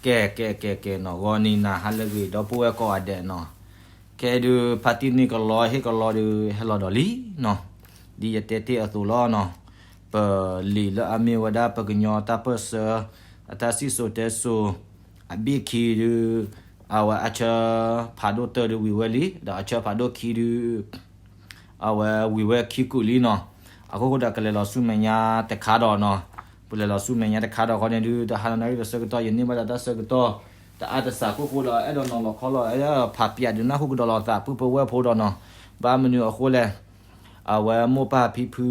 ကဲ ကဲ ကဲ ကဲနီၤ ဂီၤနံၤနၤဟါလၢအဂ့ၤ ဒီပုၢ်ဝဲၢ်ကိးဂၤဒဲးနီၤ, ခဲအံၤဒုး ဖါတံၢ်န့ၢ်ကလီဟ့ၣ်ကလီဒုး ဟဲလီၤဒီးလံနီၤ, ဒ်ယတဲတ့ၢ်အသိးလီၤနီၤ, ပလံာ်လၢအမ့ၢ်ဝဲဒၣ်ပကညီတၢ်ပၢၢ်ဆၢ အတၢ်စံၣ်စိၤတဲစိၤ အဘ့ၣ်ခံဒုး အဝဲအဆၢဖးဒိၣ်တၢဒုးဝံၤဝဲလံ, ဒီးအဆၢဖးဒိၣ်ခံဒုး အဝဲဝံၤဝဲခံကုာ်လံနီၤ. အခိၣ်ဃိဒီးကလဲၤလီၤဆူမဲာ်ညါတခါဒီးနီၤ, ပလဲၤလီၤဆူမဲာ်ညါတခါဒီးဃီန့ၣ်ဒုး တဟါလီၤနၣ်ရံၣ်ဒီးဆၢကတီၢ် ယန့ၢ်ဘၣ်ဒီးတၢ်ဆၢကတီၢ် တအါတစးအခိၣ်ဃိဒီး အဲၣ်ဒိးနီၤလီၤခီလီၤ အဲၣ်ဒိးဖးပျးဒုးနၢ်ဟူကဒီးလိာ်သး ပုၢ်ဖိဝဲၢ်ဖိဒီးနီၤ, ဘၣ်မနုၤအဃိလဲၣ် အဝဲမိၢ်ပၢ်ဖံဖု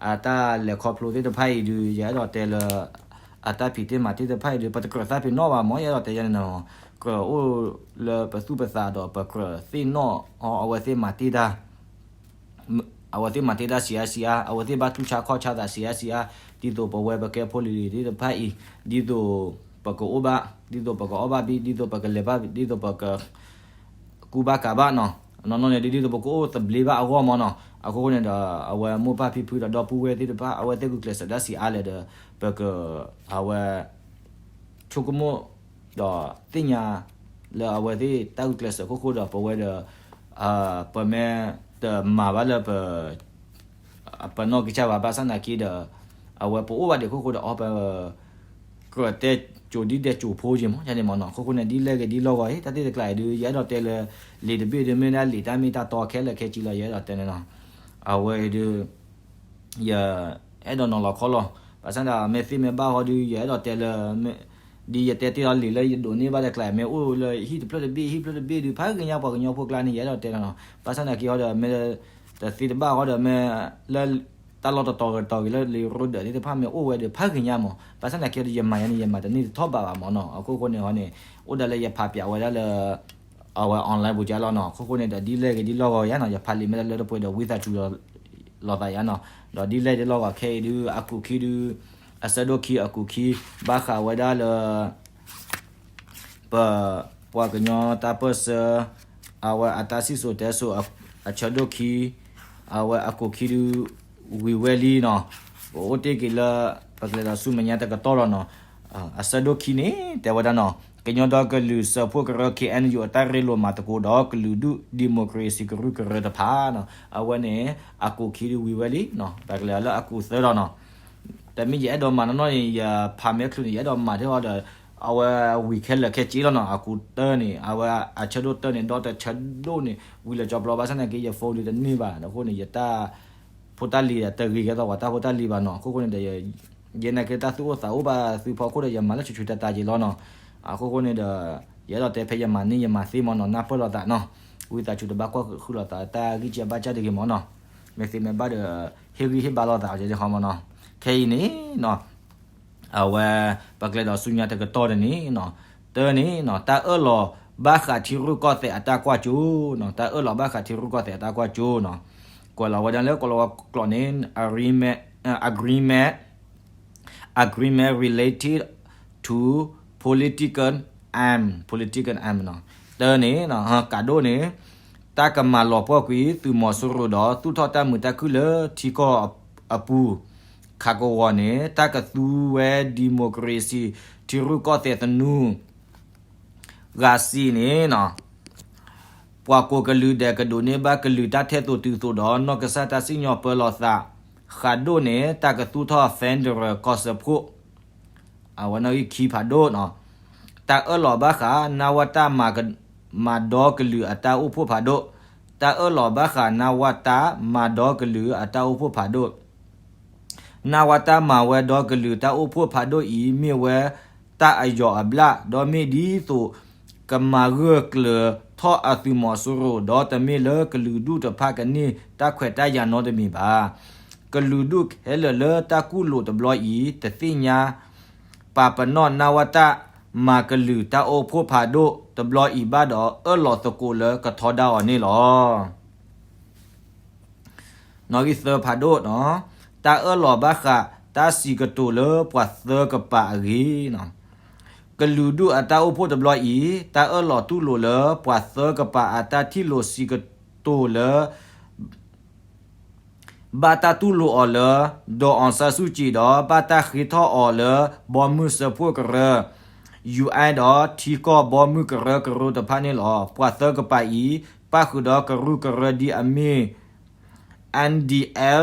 အတၢ်လဲၤခီဖျိသ့ၣ်တဖၣ်အံၤဒုး ယအဲၣ်ဒိးတဲလၢ အတၢ်ဖံးတ့ၢ်မၤတ့ၢ်တဖၣ်အံၤဒုး ပတကြၢးသးပ့ၤနီၣ်ဘၣ်မ့ၢ် ယအဲၣ်ဒိးတဲယဲန့ၣ်နီၤ, ကြၢးအိၣ်လၢပသူၣ်ပသးဒီး ပကြၢးသ့ၣ်နီၣ်အီၤ အဝဲသ့ၣ်မၤတ့ၢ်တၢ် အဝဲသ့ၣ်မၤတ့ၢ်တၢ်ဆံးအါဆံးအါ, အဝဲသ့ၣ်ဘၣ်တူၢ်ဆါခီၣ်ဆါသးဆံးအါဆံးအါ, ဒ်သိးပဝဲပကဲဖိလံၤလံၤသ့ၣ်တဖၣ်အံၤ ဒ်သိးပကအိၣ်ဘၣ်, ဒ်သိးပကအီၣ်ဘၣ်ဘံၣ်, ဒ်သိးပကလဲၤဘၣ်, ဒ်သိးပက ကူဘၣ်ကၤဘၣ်နီၤ, နီၢ်နီၢ်န့ၣ်ဒုး ဒ်သိးပကအိၣ်သဘျ့ဘၣ်အဂီၢ်မ့ၢ်နီၤ, အခိၣ်ဃိန့ၣ်ဒီး အဝဲမိၢ်ပၢ်ဖံဖုဒီးဒီပုၢ်ဝဲၢ်သ့ၣ်တဖၣ် အဝဲသ့ၣ်ဂုာ်ကျဲးစၢးတၢ်ဆံးအါလဲၣ်ဒီး ပက အဝဲ ဆိကမိၣ် ဒီးသ့ၣ်ညါ လၢအဝဲသ့ၣ်တၢ်ဂုာ်ကျဲးစၢးခိၣ်ဃိဒီး ပဝဲဒီး ပမ့ၢ်တမၤဘၣ်လၢပ ပနီၢ်ကစၢ်ဘၣ် ဘၣ်ဆၣ်သနာ်က့ဒီး အဝဲပအိၣ်ဘၣ်ဒံးခိၣ်ဃိဒီး အီ ပ ကြၢးတဲကိးဒံဒဲးကိးဖိက့ၤမ့ၢ် ယန့ၣ်မ့ၢ်နီၤ, အခိၣ်ဃိန့ၣ် ဒ်လဲၣ်ဂ့ၤဒ်လဲၣ်ဂ့ၤ တၢ်သ့ၣ်တဖၣ်အံၤဒုး ယအဲၣ်ဒိးတဲလၢ လံာ်တဘ့ၣ်ဒုး မ့ၢ်ဒၣ်လံာ်တၢ်မ့ၢ်တၢ်တီခဲလၢာ်ခဲဆ့လီၤ ယအဲၣ်ဒိးတဲန့ၣ်နီၤ, အဝဲအံၤဒုး ယ အဲၣ်ဒိးနီၤလီၤခီလီၤ, ဘၣ်ဆၣ်ဒီးမ့ၢ်သ့မ့ၢ်ဘၣ်ဃီဒုး ယအဲၣ်ဒိးတဲလၢ ဒ်ယတဲတ့ၢ်လီၤလံာ်လၢယဒိးန့ၢ်ဘၣ်တကျါ မ့ၢ်အိၣ်လၢဟံၣ်တဖျၢၣ်တဘ့ၣ် ဟံၣ်ဖျၢၣ်တဘ့ၣ်ဒုး ဖးဂ့ၤညါပှၤကညီဖိကျါန့ၣ် ယအဲၣ်ဒိးတဲလီၤနီၤ, ဘၣ်ဆၣ်သနာ်က့ဃီဒီး မ့ၢ်တသ့တဘၣ်ဃီဒီး မ့ၢ်လၢ တၢ်လီၢ်တတီၤဂ့ၤတတီၤဂ့ၤလၢလံာ်ရိဒၢးသ့ၣ်တဖၣ်မ့ၢ်အိၣ်ဝဲဒီး ဖးဂ့ၤညါမး, ဘၣ်ဆၣ်သနာ်က့ဒီး ယမၤယၤန့ၣ် ယမၤတန့ၢ်တထီၣ်ဘးဘၣ်မ့ၢ်နီၤ, အခိၣ်ဃိန့ၣ်ဃီန့ၣ် အိၣ်ဒၣ်လၢယဖးပၠးဝဲဒၣ်လၢ အဝဲ online ပူၤကလီၤနီၤ, အခိၣ်ဃိန့ၣ်ဒီး ဒ်လဲၣ်ဂ့ၤဒ်လဲၣ်ဂ့ၤယါနီၤ, ယဖးလံာ်မ့ၢ်တၢ်လၢတပှဲၤဒီး ဝံသးစူၤ လိာ်သးယါနီၤ, ဒီးဒ်လဲၣ်ဒ်လဲၣ်ဂ့ၤခဲအံၤဒုး အကူာ်ခံဒုး အဆၢဒိၣ်ခံအကူာ်ခံ ဘၣ်ဃးဝဲဒၣ်လၢ ပ ပှၤကညီတၢ်ပၢၢ်ဆၢ အဝဲအတၢ်စံၣ်စိၤတဲစိၤ အဆၢဒိၣ်ခံ အဝဲအကူာ်ခံဒုး ဝံၤဝဲလံနီၤ, ပအိၣ်တ့ၢ်က့ၤလၢ ပကလဲၤဒီးဆူမဲာ်ညါတကတီၢ်လီၤနီၤ, အဆၢဒိၣ်ခံန့ၣ် တဲဝဲဒၣ်နီၤ, ကညီဒီကလုာ်စၢဖှိၣ်ကရၢ K N U အတၢ်ရ့လိာ်မၤသကိးဒီး ကလုာ်ဒူၣ် democracy ကရူၢ်ကရၢတဖၣ်နီၤ, အဝဲန့ၣ် အကူာ်ခံဒုးဝံၤဝဲလံနီၤ, ပကလဲၤလၢအကူာ်သၢဒီးနီၤ တမ့ၢ်ယအဲၣ်ဒိးမၤနီၢ်နီၢ်န့ၣ် ယဖးမဲာ်ချုးန့ၣ် ယအဲၣ်ဒိးမၤထဲအီၤဒီး အဝဲဝံၤခဲလၢာ်ခဲဆ့လီၤနီၤ, အကူာ်တၢန့ၣ် အဝဲအဆၢဒိၣ်တၢန့ၣ် ဒီတဆၢဒိၣ်န့ၣ် ဝံၤလၢကၠီပျီ ဘၣ်ဆၣ်သနာ်က့ ယ phone ဒုးတန့ၢ်ဘၣ်, အဃိန့ၣ် ယတၢ်ဖိတၢ်လံၤဒီး တဂ့ၤကဲသိးပှၤတၢ်ဖိတၢ်လံၤဘၣ်နီၤ, အခိၣ်ဃိန့ၣ်ဒီး ယဲနာ်က့တၢ်သူၣ်အိၣ်သးအိၣ်ဘၣ်သုဖီခိၣ်ဒီး ယမၤလၢဆူးဆူးတၢ်တၢ်က့ၤလီၤနီၤ, အခိၣ်ဃိန့ၣ်ဒီး ယအဲၣ်ဒိးတဲဖဲယမၤန့ၢ်ယမၤသ့မ့ၢ်နီၤ, နၢ်ပၢၢ်လိာ်သးနီၤ, ဝံသးစူၤတဘၣ်ကွၢ်ဃုာ်လိာ်သးတၢ်ဂံၢ်စၢ်ဘါစၢ်တဂ့ၤမ့ၢ်နီၤ, မ့ၢ်သ့မ့ၢ်ဘၣ်ဒီး ဟ့ၣ်ဂံၢ်ဟ့ၣ်ဘါလိာ်သးကဲဟီမ့ၢ်နီၤ, ခဲအံၤန့ၣ်နီၤ အဝဲ ပကလဲၤဒီးဆူညါတကတီၢ်တန့ၣ်နီၤ, တၢန့ၣ်နီၤ တၢ်အၢၣ်လီၤဘၣ်ဃးထံရူၢ်ကီၢ်သဲးအတၢ်ကွၢ်စိနီၤ, တၢ်အၢၣ်လီၤဘၣ်ဃးထံရူၢ်ကီၢ်သဲးအတၢ်ကွၢ်စိနီၤ, ကွဲးလီၤဝဲဒၣ်လၢကလီကလီန့ၣ် agreement, agreement, agreement related to political aim, political aim နီၤ, တၢန့ၣ် ကးဒိၣ်န့ၣ် တၢ်ကမၤလီၤပှီၢ်ကွံာ်သုးမီၤစိရိၤဒီး သူၣ်ထီၣ်တၢ်မုာ်တၢ်ခုၣ်လၢထံကီၢ်အပူၤ, ခးကဝီၤန့ၣ် တၢ်ကသူဝဲ democracy ထံရူၢ်ကီၢ်သဲးသနူ ဂၤစံန့ၣ်နီၤ, ပှၤကိးကလုာ်ဒဲးကဒိးန့ၢ်ဘၣ်ကလုာ်တၢ်ထဲသိးတုၤသိးဒီး နီၢ်ကစၢ်တၢ်စံၣ်ညီၣ်ပၢလီၤသး, ဃးဒိၣ်န့ၣ် တၢ်ကသူၣ်ထီၣ် federal ကီၢ်စၢဖှိၣ်, အဝဲနီၣ်ဂံၢ်ခံဖးဒိၣ်နီၤ, တၢ်အၢၣ်လီၤဘၣ်ဃး နဝတ မၤဒီကလုာ်အတၢ်အိၣ်ဖှိၣ်ဖးဒိၣ်, တၢ်အၢၣ်လီၤဘၣ်ဃး နဝတ မၤဒီကလုာ်အတၢ်အိၣ်ဖှိၣ်ဖးဒိၣ် နဝတ မၤဝဲဒီကလုာ်တၢ်အိၣ်ဖှိၣ်ဖးဒိၣ်အံၤ မ့ၢ်ဝဲတၢ်အယီၤအဘျၣ်, ဒီးမ့ၢ်ဒ်သိးကမၤဂၢၢ်ကျၢၤထီၣ်အသုးမီၤစိရိၤ, ဒီးတမ့ၢ်လၢကလုာ်ဒူၣ်တဖၣ်ကန့ၢ်တၢ်ခွဲးတၢ်ယာ်နီတမံၤဘၣ်. ကလုာ်ဒူၣ်ခဲလၢာ်လၢတၢ်ကူၣ်လိာ်တဘျီအံၤ တသ့ၣ်ညါ ပာ်ပနီၣ် နဝတ မၤကလုာ်တၢ်အိၣ်ဖှိၣ်ဖးဒိၣ်တဘျီအံၤဘၣ်ဒီး အၢၣ်လီၤသကိးလၢကထီဒါအီၤန့ၣ်လီၤ. နီၣ်ဂံၢ်သၢဖးဒိၣ်နီၤ, တၢ်အၢၣ်လီၤဘၣ်ဃးတၢ်စံးကတိၤလၢပှၤသၢကပၤအဂ့ၢ်နီၤ, ကလုာ်ဒူၣ်အတၢ်အိၣ်ဖှိၣ်တဘျီအံၤ တၢ်အၢၣ်လီၤတူၢ်လိာ်လၢပှၤသၢကပၤအတၢ်ထံၣ်လိာ်စံးကတိၤလၢ ဘၣ်တၢ်တူၢ်လိာ်အီၤလၢ ဒေါ်အောင်ဆန်းစုကြည် ဒီး ဘၣ်တၢ်ဃ့ထီၣ်အီၤလၢ ဘီမုၢ်စၢဖှိၣ်ကရၢ ယူၣ်အဲၣ် ဒီးထံကီၢ်ဘီမုၢ်ကရၢကရိတဖၣ်န့ၣ်လီၤ. ပှၤသၢကပၤအံၤ ပၣ်ဃုာ်ဒီးကရူၢ်ကရၢဒ်အမ့ၢ် N D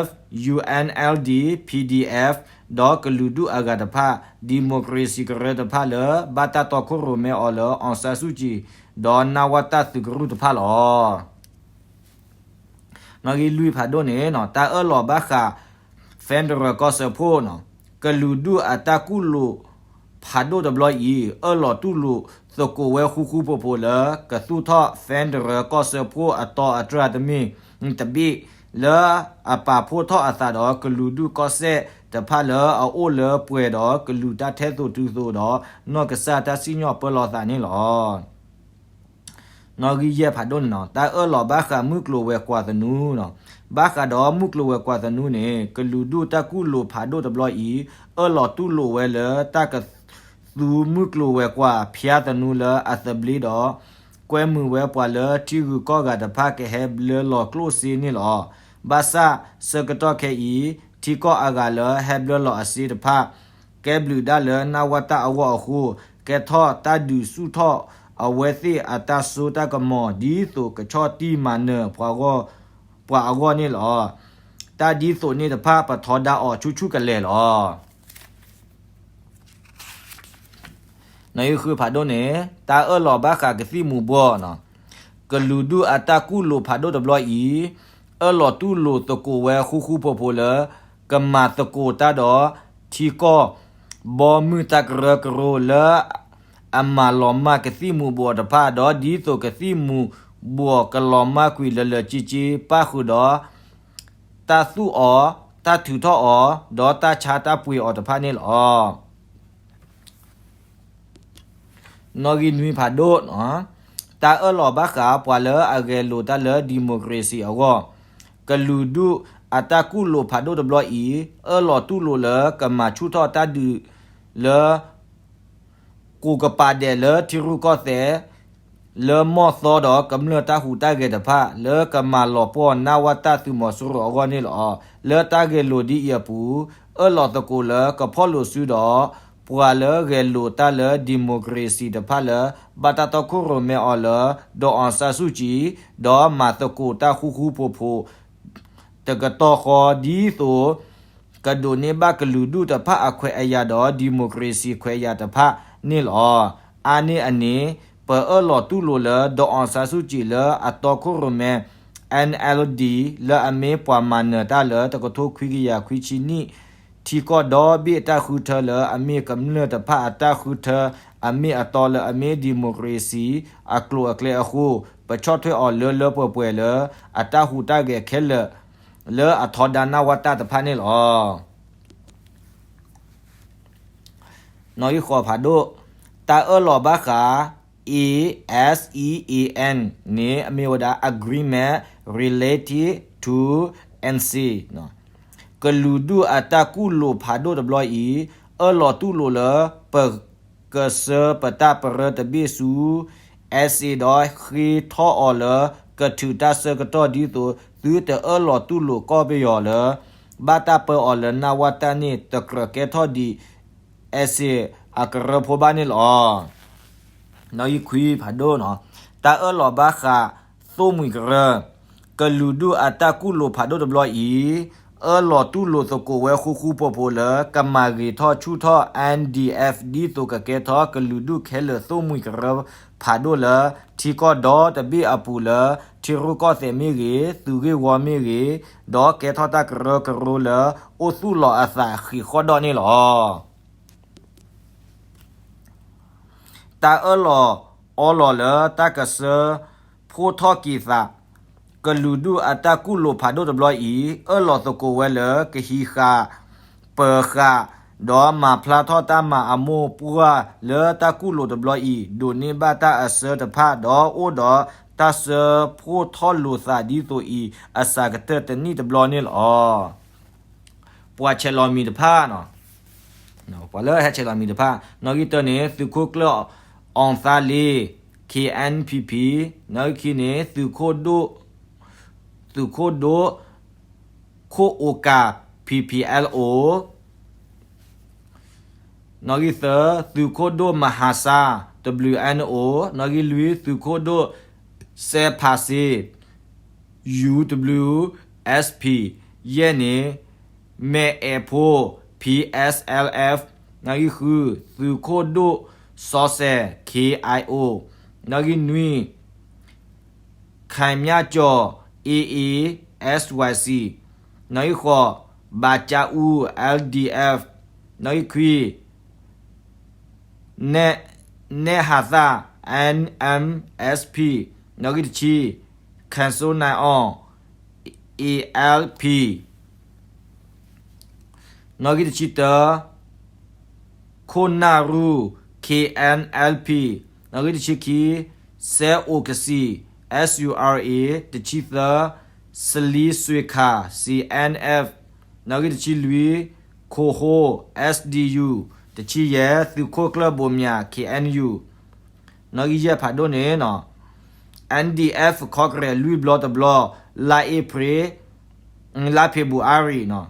F, U N L D, P D F ဒီးကလုာ်ဒူၣ်အဂၤတဖၣ်, democracy ကရၢတဖၣ်လၢ ဘၣ်တၢ်တီခိၣ်ရိၣ်မဲအီၤလၢ အောင်ဆန်းစုကြည် ဒီး နဝတ သုးကရူၢ်တဖၣ်လီၤ. နီၣ်ဂံၢ်လွံၢ်ဖးဒိၣ်န့ၣ် တၢ်အၢၣ်လီၤဘၣ်ဃး federal ကီၢ်စၢဖှိၣ်န့ၣ် ကလုာ်ဒူၣ်အတၢ်ကူၣ်လိာ်ဖးဒိၣ်တဘျီအံၤ အၢၣ်လီၤတူၢ်လိာ်သကိးဝဲဃူဃူဖိးဖိးလၢ ကသူၣ်ထီၣ် federal ကီၢ်စၢဖှိၣ်အတီအတြၢ်တမ့ၢ်တဘ့ၣ် လၢအပာ်ဖှိၣ်ထီၣ်အသးဒီးကလုာ်ဒူၣ်ကီၢ်စဲၣ်တဖၣ်လၢအအိၣ်လၢပှဲၤဒီးကလုာ်တၢ်ထဲသိးတုၤသိးဒီး နီၢ်ကစၢ်တၢ်စံၣ်ညီၣ်ပၢလီၤသးန့ၣ်လီၤ. နီၣ်ဂံၢ်ယဲၢ်ဖးဒိၣ်န့ၣ် တၢ်အၢၣ်လီၤဘၣ်ဃးမုၢ်ကျိၤဝဲၤကွာ်သနူန့ၣ်, ဘၣ်ဃးဒီးမုၢ်ကျိၤဝဲၤကွာ်သနူန့ၣ် ကလုာ်ဒူၣ်တၢ်ကူၣ်လိာ်ဖးဒိၣ်တဘျီအံၤ အၢၣ်လီၤတူၢ်လိာ်ဝဲလၢတၢ်ကသူမုၢ်ကျိၤဝဲၤကွာ်ဖၠါသနူလၢအသဘျ့ဒီး ကွဲမုာ်ဝဲပှၤလၢထံဂုၤကီၢ်ဂၤတဖၣ်ကဟဲဘျၢလီၤကျိၣ်စ့န့ၣ်လီၤ. ဘၣ်ဆၣ်ဆၢကတီၢ်ခဲအံၤ ထံကီၢ်အဂၤလၢဟဲဘျၢလီၤအစ့တဖၣ် ကဲဘျုးဒၣ်လၢ နဝတ အဂီၢ်အဃိ ကဲထီၣ်တၢ်ဒုးဆူၣ်ထီၣ်အဝဲသ့ၣ်အတၢ်စိတၢ်ကမီၤ ဒ်သိးကဆီၣ်တံၢ်မၤနၢၤပှၤအဂီၢ်န့ၣ်လီၤ. တၢ်ဒ်သိးန့ၣ်တဖၣ် ပထီဒါအီၤဆူၣ်ဆူၣ်ကလဲာ်လီၤ. နီၣ်ဂံၢ်ဃုဖးဒိၣ်န့ၣ် တၢ်အၢၣ်လီၤဘၣ်ဃးကသံၣ်မူၤဘှီးန့ၣ်, ကလုာ်ဒူၣ်အတၢ်ကူၣ်လိာ်ဖးဒိၣ်တဘျီအံၤ အၢၣ်လီၤတူၢ်လိာ်သကိးဝဲဃူဃူဖိးဖိးလၢ ကမၤသကိးတၢ်ဒီးထံကီၢ်ဘီမုၢ်တၢ်ကရၢကရိလၢ အမၤလီၤမၢ်ကသံၣ်မူၤဘှီးတဖၣ် ဒီးဒ်သိးကသံၣ်မူၤဘှီးကလီၤမၢ်ကွံာ်လၢလၢာ်က့က့ ပၣ်ဃုာ်ဒီး တၢ်သူၣ်အီၤ, တၢ်ထုးထီၣ်အီၤ, ဒီးတၢ်ဆါတၢ်ပှ့ၤအီၤတဖၣ်န့ၣ်လီၤ. နီၣ်ဂံၢ်နွံဖးဒိၣ်, တၢ်အၢၣ်လီၤဘၣ်ဃးပှၤလၢအဂဲၤလိာ်တၢ်လၢ democracy အဂီၢ်, ကလုာ်ဒူၣ်အတၢ်ကူၣ်လိာ်ဖးဒိၣ်တဘျီအံၤ အၢၣ်လီၤတူၢ်လိာ်လၢကမၤဆူၣ်ထီၣ်တၢ်ဒုးလၢ ကိးကပၤဒဲးလၢထံရူၢ်ကီၢ်သဲး လၢမီၢ်သီဒီးကမျၢၢ်တၢ်ဟူးတၢ်ဂဲၤတဖၣ် လၢကမၤလီၤပှီၢ် နဝတ သုးမီၤစိရိၤအဂီၢ်န့ၣ်လီၤ. လၢတၢ်ဂဲၤလိာ်ဒ်အံၤအပူၤ အၢၣ်လီၤသကိးလၢကဖီၣ်လိာ်စုဒီး ပှၤလၢဂဲၤလိာ်တၢ်လၢ democracy တဖၣ်လၢ ဘၣ်တၢ်တီခိၣ်ရိၣ်မဲအီၤလၢ ဒေါ်အောင်ဆန်းစုကြည် ဒီးမၤသကိးတၢ်ဃူဃူဖိးဖိး တကတီၢ်ဃီ ဒ်သိး ကဒိးန့ၢ်ဘၣ်ကလုာ်ဒူၣ်တဖၣ်အခွဲးအယာ်ဒီး democracy ခွဲးယာ်တဖၣ်န့ၣ်လီၤ. အါန့ၢ်အန့ၣ် ပအၢၣ်လီၤတူၢ်လိာ်လၢ ဒေါ်အောင်ဆန်းစုကြည် လၢအတီခိၣ်ရိၣ်မဲ N L D လၢအမ့ၢ်ပှၤမၤနၢၤတၢ်လၢတကထိခွံကယၤခွံဆံနံၣ် ထံကီၢ်ဒီဘ့ၣ်တၢ်ဃုထၢလၢအမ့ၢ်ကမျၢၢ်တဖၣ်အတၢ်ဃုထၢ အမ့ၢ်အတီလၢအမ့ၢ် democracy အကျိၤအကျဲအဃိ ပဆီၣ်ထွဲအီၤလၢလၢပှဲၤပှဲၤလၢ အတၢ်ဟူးတၢ်ဂဲၤခဲလၢာ် လၢအထီဒါ နဝတ တဖၣ်န့ၣ်လီၤ. နီၣ်ဂံၢ်ဃိးဖးဒိၣ်, တၢ်အၢၣ်လီၤဘၣ်ဃး A S E A N န့ၣ် အမ့ၢ်ဝဲဒၣ် agreement related to N C A ကလုာ်ဒူၣ်အတၢ်ကူၣ်လိာ်ဖးဒိၣ်တဘျီအံၤ အၢၣ်လီၤတူၢ်လိာ်လၢ ပကဆှၢပတၢ်ပရၢတဘ့ၣ်ဆူ N C A ဒီးဃ့ထီၣ်အီၤလၢ ကထုးတၢ်ဆၢကတီၢ်ဒ်သိး သုတအၢၣ်လီၤတူၢ်လိာ်ကီၢ်ပယီၤလၢ ဘၣ်တၢ်ပၢအီၤလၢ နဝတ န့ၣ် တကြၢးကဲထီၣ်ဒံး N C A အကရၢဖိဘၣ်န့ၣ်လီၤ. နီၣ်ဂံၢ်ခွံဖးဒိၣ်, တၢ်အၢၣ်လီၤဘၣ်ဃး သိၣ်မှံၤကရၢ, ကလုာ်ဒူၣ်အတၢ်ကူၣ်လိာ်ဖးဒိၣ်တဘျီအံၤ အၢၣ်လီၤတူၢ်လိာ်သကိးဝဲဃူဃူဖိးဖိးလၢ ကမၤဂ့ၤထီၣ်ဆူၣ်ထီၣ် N D F ဒ်သိးကကဲထီၣ်ကလုာ်ဒူၣ်ခဲလၢာ်သိၣ်မှံၤကရၢဖးဒိၣ်လၢ ထံကီၢ်ဒီတဘ့ၣ်အပူၤလၢ ထံရူၢ်ကီၢ်သဲးမ့ၢ်ဂ့ၤ, သုးဂ့ၢ်ဝီမ့ၢ်ဂ့ၤ, ဒီးကဲထီၣ်တၢ်ကရၢကရိလၢ အိၣ်သူၣ်လီၤအသးဃံးဃီၣ်ဒီၣ်န့ၣ်လီၤ. တၢ်အၢၣ်လီၤအီလီၤလၢတၢ်ကဆှၢဖှိၣ်ထီၣ်က့ၤသး, ကလုာ်ဒူၣ်အတၢ်ကူၣ်လိာ်ဖးဒိၣ်တဘျီအံၤ အၢၣ်လီၤသကိးဝဲလၢကဟံးဃာ်ပၢၤဃာ် ဒီးမၤဖျါထီၣ်တၢ်မၤအမိၢ်ပှၢ်လၢတၢ်ကူၣ်လိာ်တဘျီအံၤ ဒိးန့ၢ်ဘၣ်တၢ်အဆၢတဖၣ် ဒီးအိၣ်ဒီးတၢ်ဆှၢဖှိၣ်ထီၣ်လိာ်သးဒ်သိးအံၤ အစှၤကတၢၢ်တနံၣ်တဘျီန့ၣ်လီၤ. ပှၤဆဲးလီၤမံၤတဖၣ်, ပှၤလၢဟဲဆဲးလီၤမံၤတဖၣ်, နီၣ်ဂံၢ်တၢန့ၣ် သုးခိၣ်ကျၢၢ်အီၣ်သါလ့ K N P P, နီၣ်ဂံၢ်ခံန့ၣ် သုးခိၣ်ဒိၣ်, သုးခိၣ်ဒိၣ်, ခိၣ်အိကၤ P P L O, နီၣ်ဂံၢ်သၢ, သုးခိၣ်ဒိၣ်မဟါစၢ် W N O, နီၣ်ဂံၢ်လွံၢ်, သုးခိၣ်ဒိၣ်စဲးဖးစ့ U W S P, ယဲၢ်န့ၣ်, မဲၢ်အဲၣ်ဖိ P S L F, နီၣ်ဂံၢ်ဃု, သုးခိၣ်ဒိၣ်စီၤစဲး K I O, နီၣ်ဂံၢ်နွံ ခဲမၠၣ်ကၠီၣ် A A S Y C, နီၣ်ဂံၢ်ဃိး ဘၣ်ကၠၣ်အူ L D F, နီၣ်ဂံၢ်ခွံ နဲၣ်ဟးသၣ် N M S P, နီၣ်ဂံၢ်တဆံ ခဲၣ်စိနၢ်အီၣ် A L P, နီၣ်ဂံၢ်တဆံတၢ ခိၣ်နၢ်ရူၢ် K N L P, နီၣ်ဂံၢ်တဆံခံ စဲအိၣ်ကစံၣ် S U R A, တဆံသၢ စလံစွ့ၣ်ခၣ် C N F, နီၣ်ဂံၢ်တဆံလွံၢ် ခိၣ်ဟိ S D U, တဆံယဲၢ် သုးခိၣ်ကျၢၢ်ဘိးမၠး K N U, နီၣ်ဂံၢ်ယဲၢ်ဖးဒိၣ်န့ၣ် N D F ခီကရဲၣ်လွံၢ်ဘျီတဘျီ လါအ့ဖြ့ၣ် လါဖ့ၤဘြူၤအါရံၤ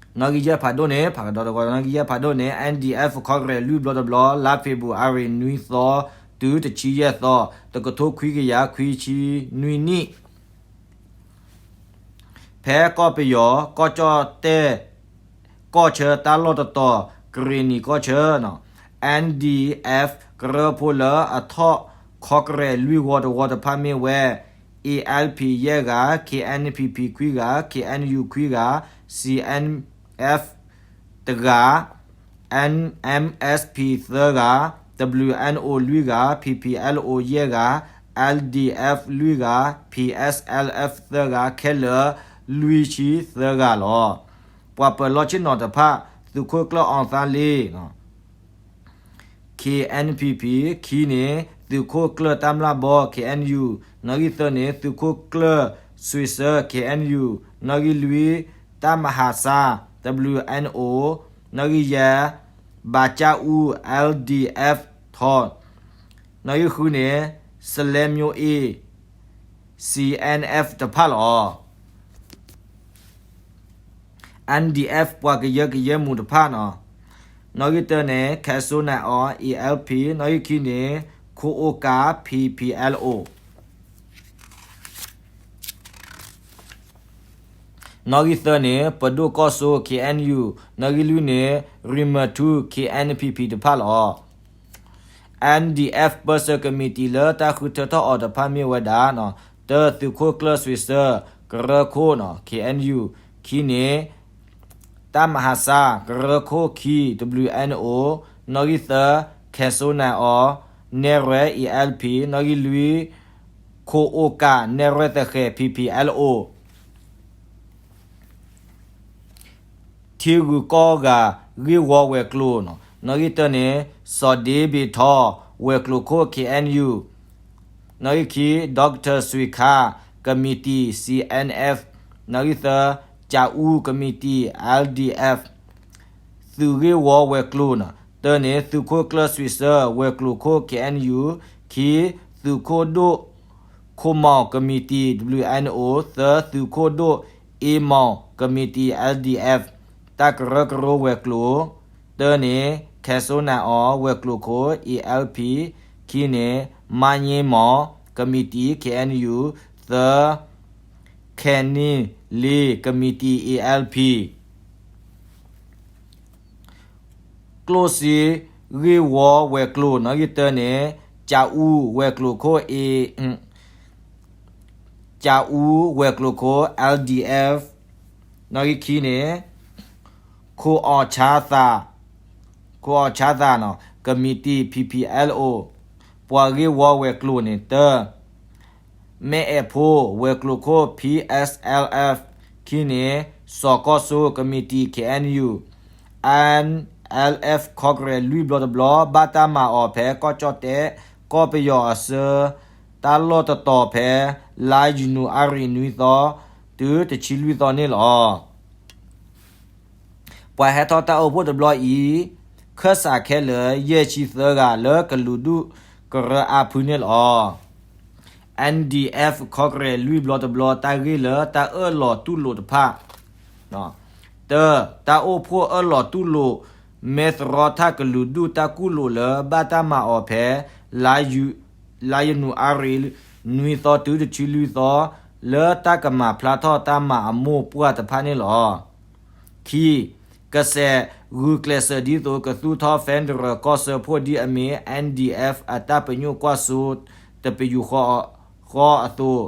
နီၣ်ဂံၢ်ယဲၢ်ဖးဒိၣ်န့ၣ် ဖးကဒီးတကီး နီၣ်ဂံၢ်ယဲၢ်ဖးဒိၣ်န့ၣ် N D F ခီကရဲၣ်လွံၢ်ဘျီတဘျီ လါဖ့ၤဘြူၤအါရံၤနွံသီ တုၤတဆံယဲၢ်သီ တကထိခွံကယၤခွံဆံနွံနံၣ် ဖဲကီၢ်ပယီၤ ကီၢ်ကၠီၣ်တဲၣ် ကီၢ်ဆၢတၢ်လီၢ်တတီၤ ကရ့ၣ်နံၤကီၢ်ဆၢ N D F ကရၢဖိလၢအထီၣ်ခီကရဲၣ်လွံၢ်ဂီၤတဝီတဖၣ်မ့ၢ်ဝဲ A L P ယဲၢ်ဂၤ, K N P P ခွံဂၤ, K N U ခွံဂၤ, C N F တဂၤ, N M S P သၢဂၤ, W N O လွံၢ်ဂၤ, P P L O ယဲၢ်ဂၤ, L D F လွံၢ်ဂၤ, P S L F သၢဂၤ ခဲလၢာ်လွံၢ်ဆံသၢဂၤလီၤ. ပှၤပၢၤလီၢ်ဆ့ၣ်နီၤတဖၣ် သုးခိၣ်ကျၢၢ်အီသါလ့ K N P P, ခံန့ၣ် သုးခိၣ်ကျၢၢ်တၢ်မျၢ်ဘီ K N U, နီၣ်ဂံၢ်သၢန့ၣ် သုးခိၣ်ကျၢၢ်စွ့ၤစၢ K N U, နီၣ်ဂံၢ်လွံၢ် တၢ်မဟါစၢ် W N O, နီၣ်ဂံၢ်ယဲၢ် ဘၣ်ကၠၣ်အူ L D F ထီၣ်, နီၣ်ဂံၢ်ဃုန့ၣ် စလဲၤမိၤအ့ၣ် C N F တဖၣ်လီၤ. N D F ပှၤကယၢကယဲမူးတဖၣ်နီၤ, နီၣ်ဂံၢ်တၢန့ၣ် ခဲၣ်စိနၢ်အီၣ် A L P, နီၣ်ဂံၢ်ခံန့ၣ် ခိၣ်အိၣ်ကၣ် P P L O, နီၣ်ဂံၢ်သၢန့ၣ် ပဒိၣ်ကီၢ်စိ K N U, နီၣ်ဂံၢ်လွံၢ်န့ၣ် ရံမၢထူ K N P P တဖၣ်လီၤ. N D F ပၢဆှၢကမံးတံာ်လၢတၢ်ဃုထၢထီၣ်အီၤတဖၣ်မ့ၢ်ဝဲဒၣ်, တၢ သုးခိၣ်ကျၢၢ်စွ့ၤစၢ ကရၢခိၣ် K N U, ခံန့ၣ် တၢ်မဟါစၢ် ကရၢခိၣ်ခံ W N O, နီၣ်ဂံၢ်သၢ ခဲၣ်စိနၢ်အီၣ် နဲၣ်ရွဲၣ် A L P, နီၣ်ဂံၢ်လွံၢ် ခိၣ်အိၣ်ကၣ် နဲၣ်ရွဲၣ်သဃဲၤ P P L O. ထံဂုၤကီၢ်ဂၤဂ့ၢ်ဝီဝဲၤကျိၤ, နီၣ်ဂံၢ်တၢန့ၣ် စီၤဒ့ဘ့ၣ်ထီ ဝဲၤကျိၤခိၣ် K N U, နီၣ်ဂံၢ်ခံ Doctor စွ့ၤခါ ကမံးတံာ် C N F, နီၣ်ဂံၢ်သၢ ကၠၣ်အူကမံးတံာ် L D F, သုးဂ့ၢ်ဝီဝဲၤကျိၤ, တၢန့ၣ် သုးခိၣ်ကျၢၢ်စွ့ၤစၢ ဝဲၤကျိၤခိၣ် K N U, ခံ သုးခိၣ်ဒိၣ် ခိၣ်မီၣ်ကမံးတံာ် W N O, သၢ သုးခိၣ်ဒိၣ် အ့မီၣ်ကမံးတံာ် L D F, တၢ်ကရၢကရိဝဲၤကျိၤ, တၢန့ၣ် ခဲၣ်စိနၢ်အီၣ် ဝဲၤကျိၤခိၣ် A L P, ခံန့ၣ် မါည့မီၣ်ကမံးတံာ် K N U, သၢ ခဲၣ်နံၣ်လ့ကမံးတံာ် A L P. ကျိၣ်စ့ဂ့ၢ်ဝီဝဲၤကျိၤ, နီၣ်ဂံၢ်တၢန့ၣ် ကၠၣ်အူဝဲၤကျိၤခိၣ် A, ကၠၣ်အူဝဲၤကျိၤခိၣ် L D F, နီၣ်ဂံၢ်ခံန့ၣ် ခိၣ်အီၣ်ဆါသၣ်, ခိၣ်အီၣ်ဆါသၣ် ကမံးတံာ် P P L O, ပှၤဂ့ၢ်ဝီဝဲၤကျိၤန့ၣ် တၢ မဲၢ်အဲၣ်ဖိ ဝဲၤကျိၤခိၣ် P S L F, ခံန့ၣ် စီၤကီၢ်စိကမံးတံာ် K N U, N L F ခီကရဲးလွံၢ်ဘျီတဘျီ ဘၣ်တၢ်မၤအီၤဖဲကီၢ်ကၠီၣ်တဲၣ် ကီၢ်ပယီၤအဆၢ တၢ်လီၢ်တတီၤဖဲ လါယနူၤအါရံၤနွံသီ တုၤတဆံလွံၢ်သီန့ၣ်လီၤ. ပှၤဟဲထီၣ်တၢ်အိၣ်ဖှိၣ်တဘျီအံၤ ခၢၣ်စးခဲလၢာ် ယဲၢ်ဆံသၢဂၤ လၢကလုာ်ဒူၣ်ကရၢအါဖုန့ၣ်လီၤ. N D F ခီကရဲးလွံၢ်ဘျီတဘျီ တၢ်ဂ့ၢ်လၢတၢ်အၢၣ်လီၤတူၢ်လိာ်တဖၣ်, တၢ တၢ်အိၣ်ဖှိၣ်အၢၣ်လီၤတူၢ်လိာ် မဲၢ်သရီထၣ်ကလုာ်ဒူၣ်တၢ်ကူၣ်လိာ်လၢဘၣ်တၢ်မၤအီၤဖဲ လါယနူၤအါရံၤ နွံသီတုၤတဆံလွံၢ်သီ လၢတၢ်ကမၤဖျါထီၣ်တၢ်မၤအမိၢ်ပှၢ်တဖၣ်န့ၣ်လီၤ. ခံ, ကစဲးဂုာ်ကျဲးစၢးဒ်သိးကသူၣ်ထီၣ် Federal ကီၢ်စၢဖှိၣ်ဒ်အမ့ၢ် N D F အတၢ်ပညိၣ်ကွၢ်စိ တပယူာ်ဃီအသိး,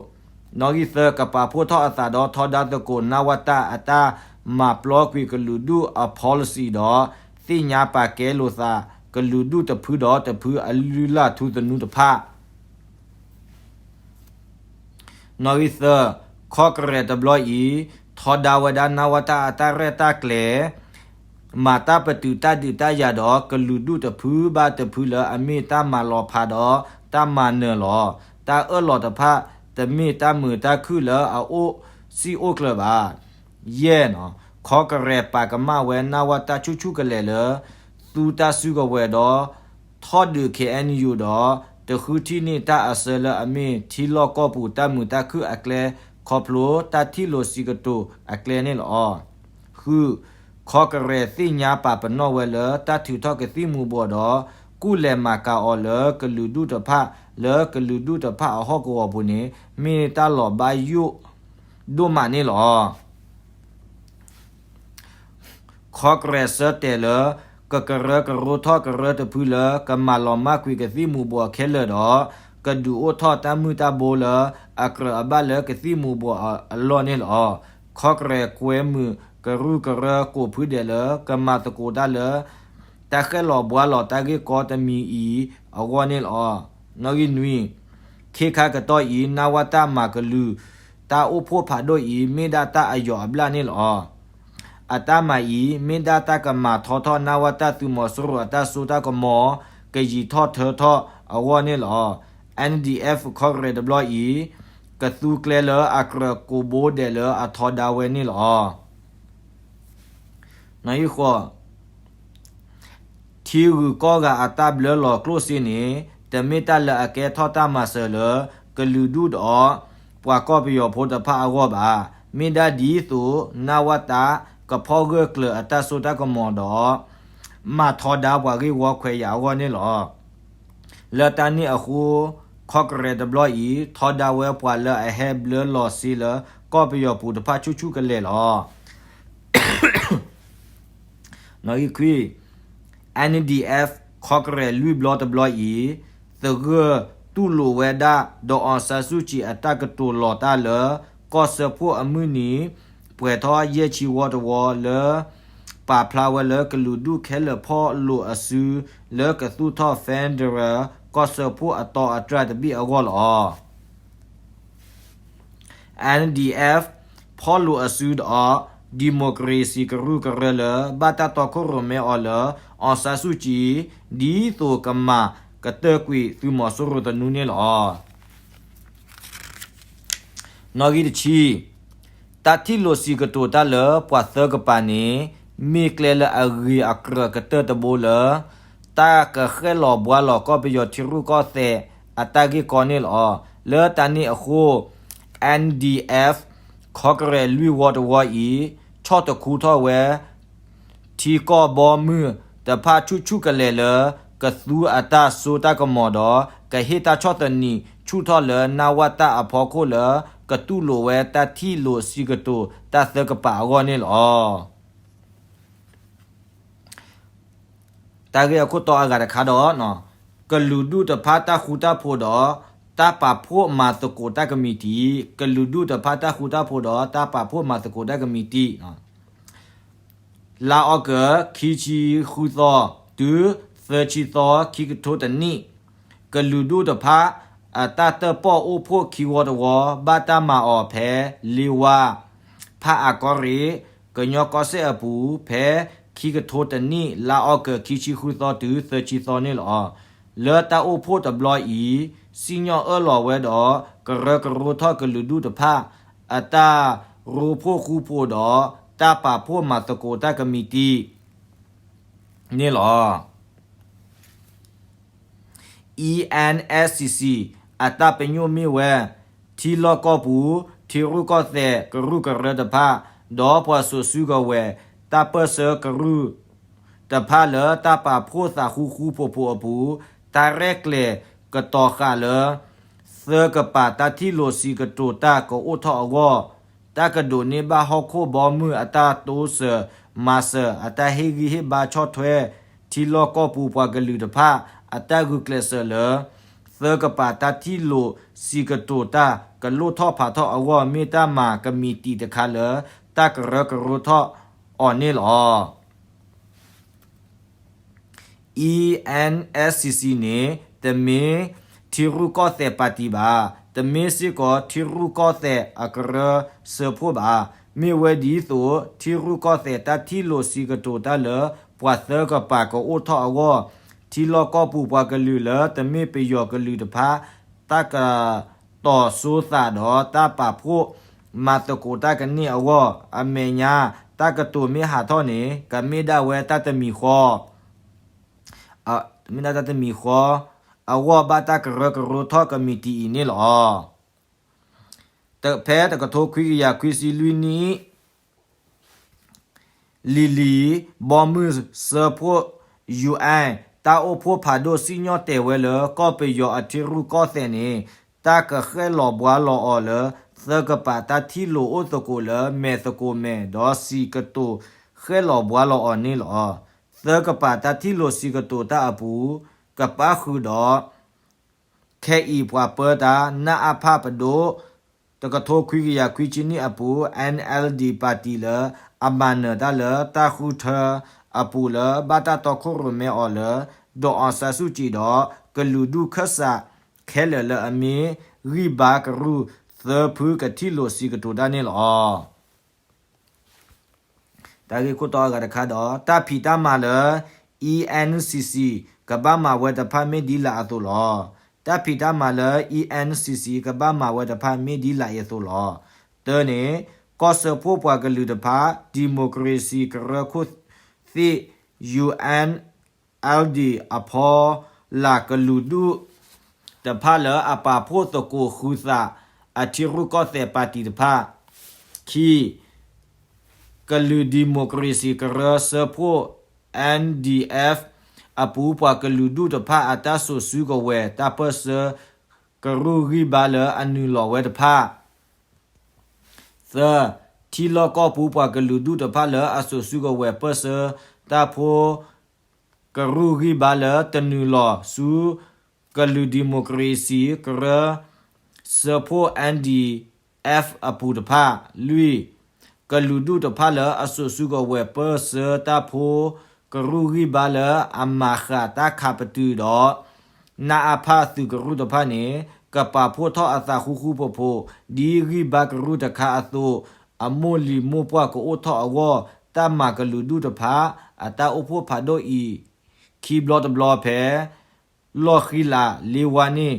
နီၣ်ဂံၢ်သၢ ကပာ်ဖှိၣ်ထီၣ်အသးဒီးထီဒါသကိး နဝတ အတၢ်မၤပျီကွံာ်ကလုာ်ဒူၣ်အ policy ဒီး သ့ၣ်ညါပာ်ကဲလိာ်သး ကလုာ်ဒူၣ်တဖုဒီးတဖုအလုၢ်လၢ်ထူသနူတဖၣ် နီၣ်ဂံၢ်သၢ, ခီကရဲးတဘျီအံၤ ထီဒါဝဲဒၣ် နဝတ အတၢ်ရဲၣ်တၢ်ကျဲၤ, မၤတၢ်ပတုာ်တၢ်ဒုးတၢ်ယၤဒီး ကလုာ်ဒူၣ်တဖုဘၣ်တဖုလၢအမ့ၢ်တၢ်မၤလီၤဖးဒီး တၢ်မၤနၢၤလီၤ. တၢ်အၢၣ်လီၤတဖၣ် တမ့ၢ်တၢ်မုာ်တၢ်ခုၣ်လၢအအိၣ်စံၣ်အိၣ်ကျၢၤဘၣ်. ယဲၢ်, ခီကရဲးပာ်ကမၣ်ဝဲ နဝတ ဆူၣ်ဆူၣ်ကလဲာ်လၢ သူတၢ်စုကဝဲၤဒီး ထီၣ်ဒုး K N U ဒီး တဃုထံၣ်န့ၢ်တၢ်အဆၢလၢအမ့ၢ်ထံလီၢ်ကီၢ်ပူၤတၢ်မုာ်တၢ်ခုၣ်အကျဲ ခီဖျိတၢ်ထံၣ်လိာ်စံးကတိၤအကျဲန့ၣ်လီၤ. ဃု, ခီကရဲးသ့ၣ်ညါပာ်ပနီၣ်ဝဲလၢတၢ်ထုးထီၣ်ကသံၣ်မူၤဘှီးဒီး ကူၣ်လဲၤမၤကၤအီၤလၢကလုာ်ဒူၣ်တဖၣ် လၢကလုာ်ဒူၣ်တဖၣ်အဟီၣ်ကဝီၤပူၤန့ၣ် မ့ၢ်တၢ်လီၤဘၣ်ယိၣ်ဒိၣ်မးန့ၣ်လီၤ. ခီကရဲးဆၢတဲာ်လၢ ကကရၢကရိထီၣ်ကရၢတဖုလၢ ကမၤလီၤမၢ်ကွံာ်ကသံၣ်မူၤဘှီးခဲလၢာ်ဒီး ကဒုးအိၣ်ထီၣ်တၢ်မုၢ်တၢ်ဘိလၢအကြၢးအဘၣ်လၢကသံၣ်မူၤဘှီးအလီၢ်န့ၣ်လီၤ. ခီကရဲးကွဲမုာ်ကရူၢ်ကရၢကိးဖုဒဲးလၢ ကမၤသကိးတၢ်လၢ တၢ်ဃဲၣ်လီၤဘှါလီၤတၢ်ဂ့ၢ်ကီတမံၤအံၤအဂီၢ်န့ၣ်လီၤ. နီၣ်ဂံၢ်နွံ, ခ့ခါကတီၢ်အံၤ နဝတ မၤကလုာ် တၢ်အိၣ်ဖှိၣ်ဖးဒိၣ်အံၤ မ့ၢ်ဒၣ်တၢ်အယီၤအဘျၣ်န့ၣ်လီၤ. အတၢ်မၤအံၤ မ့ၢ်ဒၣ်တၢ်ကမၤထီထီၣ် နဝတ သုးမီၤစိရိၤအတၢ်စိတၢ်ကမီၤ ကယံာ်ထီၣ်ထၢထီၣ်အဂီၢ်န့ၣ်လီၤ. N D F ခီကရဲးတဘျီအံၤ ကသူကျဲလၢအကြၢးကိးဘိဒဲးလၢအထီဒါဝဲန့ၣ်လီၤ. နီၣ်ဂံၢ်ဃိး, ထံဂုၤကီၢ်ဂၤအတၢ်ဘျၢလီၤကျိၣ်စ့န့ၣ် တမ့ၢ်တၢ်လၢအကဲထီၣ်တၢ်မၤစၢၤလၢ ကလုာ်ဒူၣ်ဒီး ပှၤကီၢ်ပယီၤဖိတဖၣ်အဂီၢ်ဘၣ်. မ့ၢ်ဒၣ်ဒ်သိး နဝတ ကဖီၣ်ဂၢၢ်ကျၢၤအတၢ်စိတၢ်ကမီၤဒီး မၤထီဒါပှၤဂ့ၢ်ဝီခွဲးယာ်အဂီၢ်န့ၣ်လီၤ. လၢတၢ်န့ၣ်အဃိ ခီကရဲးတဘျီအံၤ ထီဒါဝဲပှၤလၢအဟဲဘျၢလီၤစ့လၢ ကီၢ်ပယီၤပူၤတဖၣ်ဆူၣ်ဆူၣ်ကလဲာ်လီၤ. နီၣ်ဂံၢ်ခွံ, N D F ခီကရဲးလွံၢ်ဘျီတဘျီအံၤ သဂၢၢ်တူၢ်လိာ်ဝဲဒၣ် ဒီး အောင်ဆန်းစုကြည် အတၢ်ကတိၤလီၤတၢ်လၢ ကီၢ်စၢဖှိၣ်အမုၢ်နံၤ ပှဲၤထီၣ်ယဲၢ်ဆံဝီတဝီလၢ ပာ်ဖျါဝဲလၢကလုာ်ဒူၣ်ခဲလၢာ်ဖီၣ်လိာ်အစု လၢကသူၣ်ထီၣ် Federal ကီၢ်စၢဖှိၣ်အတီအတြၢ်တဘ့ၣ်အဂီၢ်လီၤ. N D F ဖီၣ်လိာ်အစုဒီး democracy ကရူၢ်ကရၢလၢ ဘၣ်တၢ်တီခိၣ်ရိၣ်မဲအီၤလၢ အောင်ဆန်းစုကြည် ဒ်သိးကမၤကတၢၢ်ကွံာ်သုးမီၤစိရိၤသနူန့ၣ်လီၤ. နီၣ်ဂံၢ်တဆံ, တၢ်ထံၣ်လိာ်စံးကတိၤတၢ်လၢပှၤသၢကပၤန့ၣ် မ့ၢ်ကျဲလၢအဂ့ၤအကြၢးကတၢၢ်တဘိလၢ တၢ်ကဃဲၣ်လီၤဘှါလီၤကီၢ်ပယီၤထံရူၢ်ကီၢ်သဲးအတၢ်ဂ့ၢ်ကီန့ၣ်လီၤ. လၢတၢ်န့ၣ်အဃိ N D F ခီကရဲးလွံၢ်ဝီတဝီအံၤ ဆီၣ်တခူထီၣ်ဝဲ ထံကီၢ်ဘီမုၢ်တဖၣ်ဆူၣ်ဆူၣ်ကလဲာ်လၢ ကသူအတၢ်စိတၢ်ကမီၤဒီး ကဟ့ၣ်တၢ်ဆီၣ်သနံးဆူၣ်ထီၣ်လၢ နဝတ အဖီခိၣ်လၢ ကတူၢ်လိာ်ဝဲတၢ်ထံၣ်လိာ်စံးကတိၤတၢ်သၢကပၤအဂီၢ်န့ၣ်လီၤ. တၢ်ဂ့ၢ်အခိၣ်တီအဂၤတခါဒီး ကလုာ်ဒူၣ်တဖၣ်တၢ်ဃူတၢ်ဖိးဒီး တၢ်ပာ်ဖှိၣ်မၤသကိးတၢ်ကမံးတံာ်, ကလုာ်ဒူၣ်တဖၣ်တၢ်ဃူတၢ်ဖိးဒီး တၢ်ပာ်ဖှိၣ်မၤသကိးတၢ်ကမံးတံာ် လါအီကူး ခံဆံဃုသီ တုၤ သၢဆံသီ ခံကထိတနံၣ်, ကလုာ်ဒူၣ်တဖၣ် အတၢ်တၢၣ်ပီၣ်အိၣ်ဖှိၣ်ခံဝီတဝီ ဘၣ်တၢ်မၤအီၤဖဲ လ့ဝါ ဖၣ်အၣ်ကီရ့ၣ် ကညီကီၢ်စဲၣ်အပူၤ ဖဲခံကထိတနံၣ် လါအီကူး ခံဆံဃုသီ တုၤ သၢဆံသီန့ၣ်လီၤ. လၢတၢ်အိၣ်ဖှိၣ်တဘျီအံၤ စံၣ်ညီၣ်အၢၣ်လီၤဝဲဒီး ကရၢကရိထီၣ်ကလုာ်ဒူၣ်တဖၣ် အတၢ်ရိဖှိၣ်ဃူဖိးဒီး တၢ်ပာ်ဖှိၣ်မၤသကိးတၢ်ကမံးတံာ်န့ၣ်လီၤ. E N S C C အတၢ်ပညိၣ်မ့ၢ်ဝဲ ထံလီၢ်ကီၢ်ပူၤ ထံရူၢ်ကီၢ်သဲးကရူၢ်ကရၢတဖၣ် ဒီးပှၤစိာ်စုကဝဲၤ တၢ်ပၢၢ်ဆၢကရူၢ် တဖၣ်လၢတၢ်ပာ်ဖှိၣ်သးဃူဃူဖိးဖိးအပူၤ, တၢ်ရဲၣ်ကျဲၤကတီၤဃာ်လၢ သၢကပၤတၢ်ထံၣ်လိာ်စံးကတိၤတၢ်ကအိၣ်ထီၣ်အဂီၢ်, တၢ်ကဒိးန့ၢ်ဘၣ်ဟီၣ်ခိၣ်ဘီမုၢ်အတၢ်တိစၢၤမၤစၢၤ အတၢ်ဟ့ၣ်ဂံၢ်ဟ့ၣ်ဘါဆီၣ်ထွဲ ထံလီၢ်ကီၢ်ပူၤပှၤကလုာ်တဖၣ် အတၢ်ဂုာ်ကျဲးစၢးလၢ သၢကပၤတၢ်ထံၣ်လိာ်စံးကတိၤတၢ်ကလိၣ်ထီၣ်ဖးထီၣ်အဂီၢ် မ့ၢ်တၢ်မၤကမံးတံာ်တခါလၢ တၢ်ကရၢကရိထီၣ်အီၤန့ၣ်လီၤ. E N S C C န့ၣ် တမ့ၢ်ထံရူၢ်ကီၢ်သဲးပၣ်တံၣ်ဘၣ်, တမ့ၢ်စ့ၢ်ကီးထံရူၢ်ကီၢ်သဲးအကရၢစၢဖှိၣ်ဘၣ်. မ့ၢ်ဝဲဒ်သိး ထံရူၢ်ကီၢ်သဲးတၢ်ထံၣ်လိာ်စံးကတိၤတၢ်လၢ ပှၤသၢကပၤကအိၣ်ထီၣ်အဂီၢ်, ထံလီၢ်ကီၢ်ပူၤပှၤကလုာ်လၢတမ့ၢ်ပယီၤကလုာ်တဖၣ် တၢ်ကတီၤစိသးဒီးတၢ်ပာ်ဖှိၣ်မၤသကိးတၢ်ကန့ၢ်အဂီၢ်, အမဲာ်ညါ တၢ်ကတိၤမ့ၢ်ဟးထီၣ်န့ၣ် ကမ့ၢ်ဒၣ်ဝဲတၢ်တမံၤဃီ မ့ၢ်ဒၣ်တၢ်တမံၤဃီ အဂီၢ်ဘၣ်တၢ်ကရၢကရိထီၣ်ကမံးတံာ်အံၤန့ၣ်လီၤ. ဖဲတကထိခွံကယၤခွံဆံလွံၢ်နံၣ် လံၤလံၤ ဘီမုၢ်စၢဖှိၣ် ယူၣ်အဲၣ် တၢ်အိၣ်ဖှိၣ်ဖးဒိၣ်စံၣ်ညီၣ်တဲာ်ဝဲလၢ ကီၢ်ပယီၤအထံရူၢ်ကီၢ်သဲးန့ၣ် တၢ်ကဃဲၣ်လီၤဘှါလီၤအီၤလၢ သၢကပၤတၢ်ထံၣ်လိာ်အိၣ်သကိးလၢ မဲာ်သကိးမဲာ် ဒီးစံးကတိၤဃဲၣ်လီၤဘှါလီၤအီၤန့ၣ်လီၤ. သၢကပၤတၢ်ထံၣ်လိာ်စံးကတိၤတၢ်အပူၤ ကပၣ်ဃုာ်ဒီး ခဲအံၤပှၤပၢတၢ် နအဖ ပဒိၣ် တကထိခွံကယၤခွံဆံနံၣ်အပူၤ N L D ပၣ်တံၣ်လၢ အမၤနၢၤတၢ်လၢတၢ်ဃုထၢအပူၤလၢ ဘၣ်တၢ်တီခိၣ်ရိၣ်မဲအီၤလၢ ဒီး အောင်ဆန်းစုကြည် ဒီး ကလုာ်ဒူၣ်ခၢၣ်စးခဲလၢာ်လၢအမ့ၢ် ဂံၢ်ဘါကရူၢ်သၢဖုကထံၣ်လိာ်စံးကတိၤတၢ်န့ၣ်လီၤ. တၢ်ဂ့ၢ်ခိၣ်တီအဂၤတခါဒီး တၢ်ဖံးတၢ်မၤလၢ E N C C ကဘၣ်မၤဝဲတဖၣ်မ့ၢ်ဒ်လာ်အသိးလီၤ. တၢ်ဖံးတၢ်မၤလၢ E N C C ကဘၣ်မၤဝဲတဖၣ်မ့ၢ်ဒ်လာ်အံၤအသိးလီၤ. တၢန့ၣ် ကီၢ်စၢဖှိၣ်ပှၤကလုာ်တဖၣ် ဒံၣ်မိၣ်ကရ့ၣ်စံၣ်ကရၢခိၣ်သ့ၣ် ယူၣ်အဲၣ် L D အဖီလာ် ကလုာ်ဒူၣ်တဖၣ်လၢအပာ်ဖှိၣ်သကိးဃုာ်သး အထံရူၢ်ကီၢ်သဲးပၣ်တံၣ်တဖၣ်, ခံ ကလုာ်ဒံၣ်မိၣ်ကရ့ၣ်စံၣ်ကရၢစၢဖှိၣ် N D F အပူၤ ပှၤကလုာ်ဒူၣ်တဖၣ်အတၢ်စိာ်စုကဝဲၤ တၢ်ပၢၢ်ဆၢကရူၢ်ဂံၢ်ဘါလၢအနုာ်လီၤဝဲတဖၣ် သၢ ထံလီၢ်ကီၢ်ပူၤပှၤကလုာ်ဒူၣ်တဖၣ်လၢအစိာ်စုကဝဲၤပၢၢ်ဆၢတၢ်ဖိ ကရူၢ်ဂံၢ်ဘါလၢတနုာ်လီၤဆူ ကလုာ်ဒံၣ်မိၣ်ကရ့ၣ်စံၣ်ကရၢစၢဖှိၣ် N D F အပူၤတဖၣ်, လွံၢ် ကလုာ်ဒူၣ်တဖၣ်လၢအစိာ်စုကဝဲၤပၢၢ်ဆၢတၢ်ဖိ ကရူၢ်ဂံၢ်ဘါလၢအမၤဃာ်တၢ်ခးပတုာ်ဒီး နအဖ သုးကရူၢ်တဖၣ်န့ၣ် ကပာ်ဖှိၣ်ထီၣ်အသးဃူဃူဖိးဖိး ဒ်ဂံၢ်ဘါကရူၢ်တခါအသိး အမိၢ်လံၤမိၢ်ပှၢ်ကအိၣ်ထီၣ်အဂီၢ် တၢ်မၤကလုာ်ဒူၣ်တဖၣ် အတၢ်အိၣ်ဖှိၣ်ဖးဒိၣ်အံၤ ခံဘျီတဘျီဖဲ လီၢ်ဃံလၤလ့ဝါန့ၣ်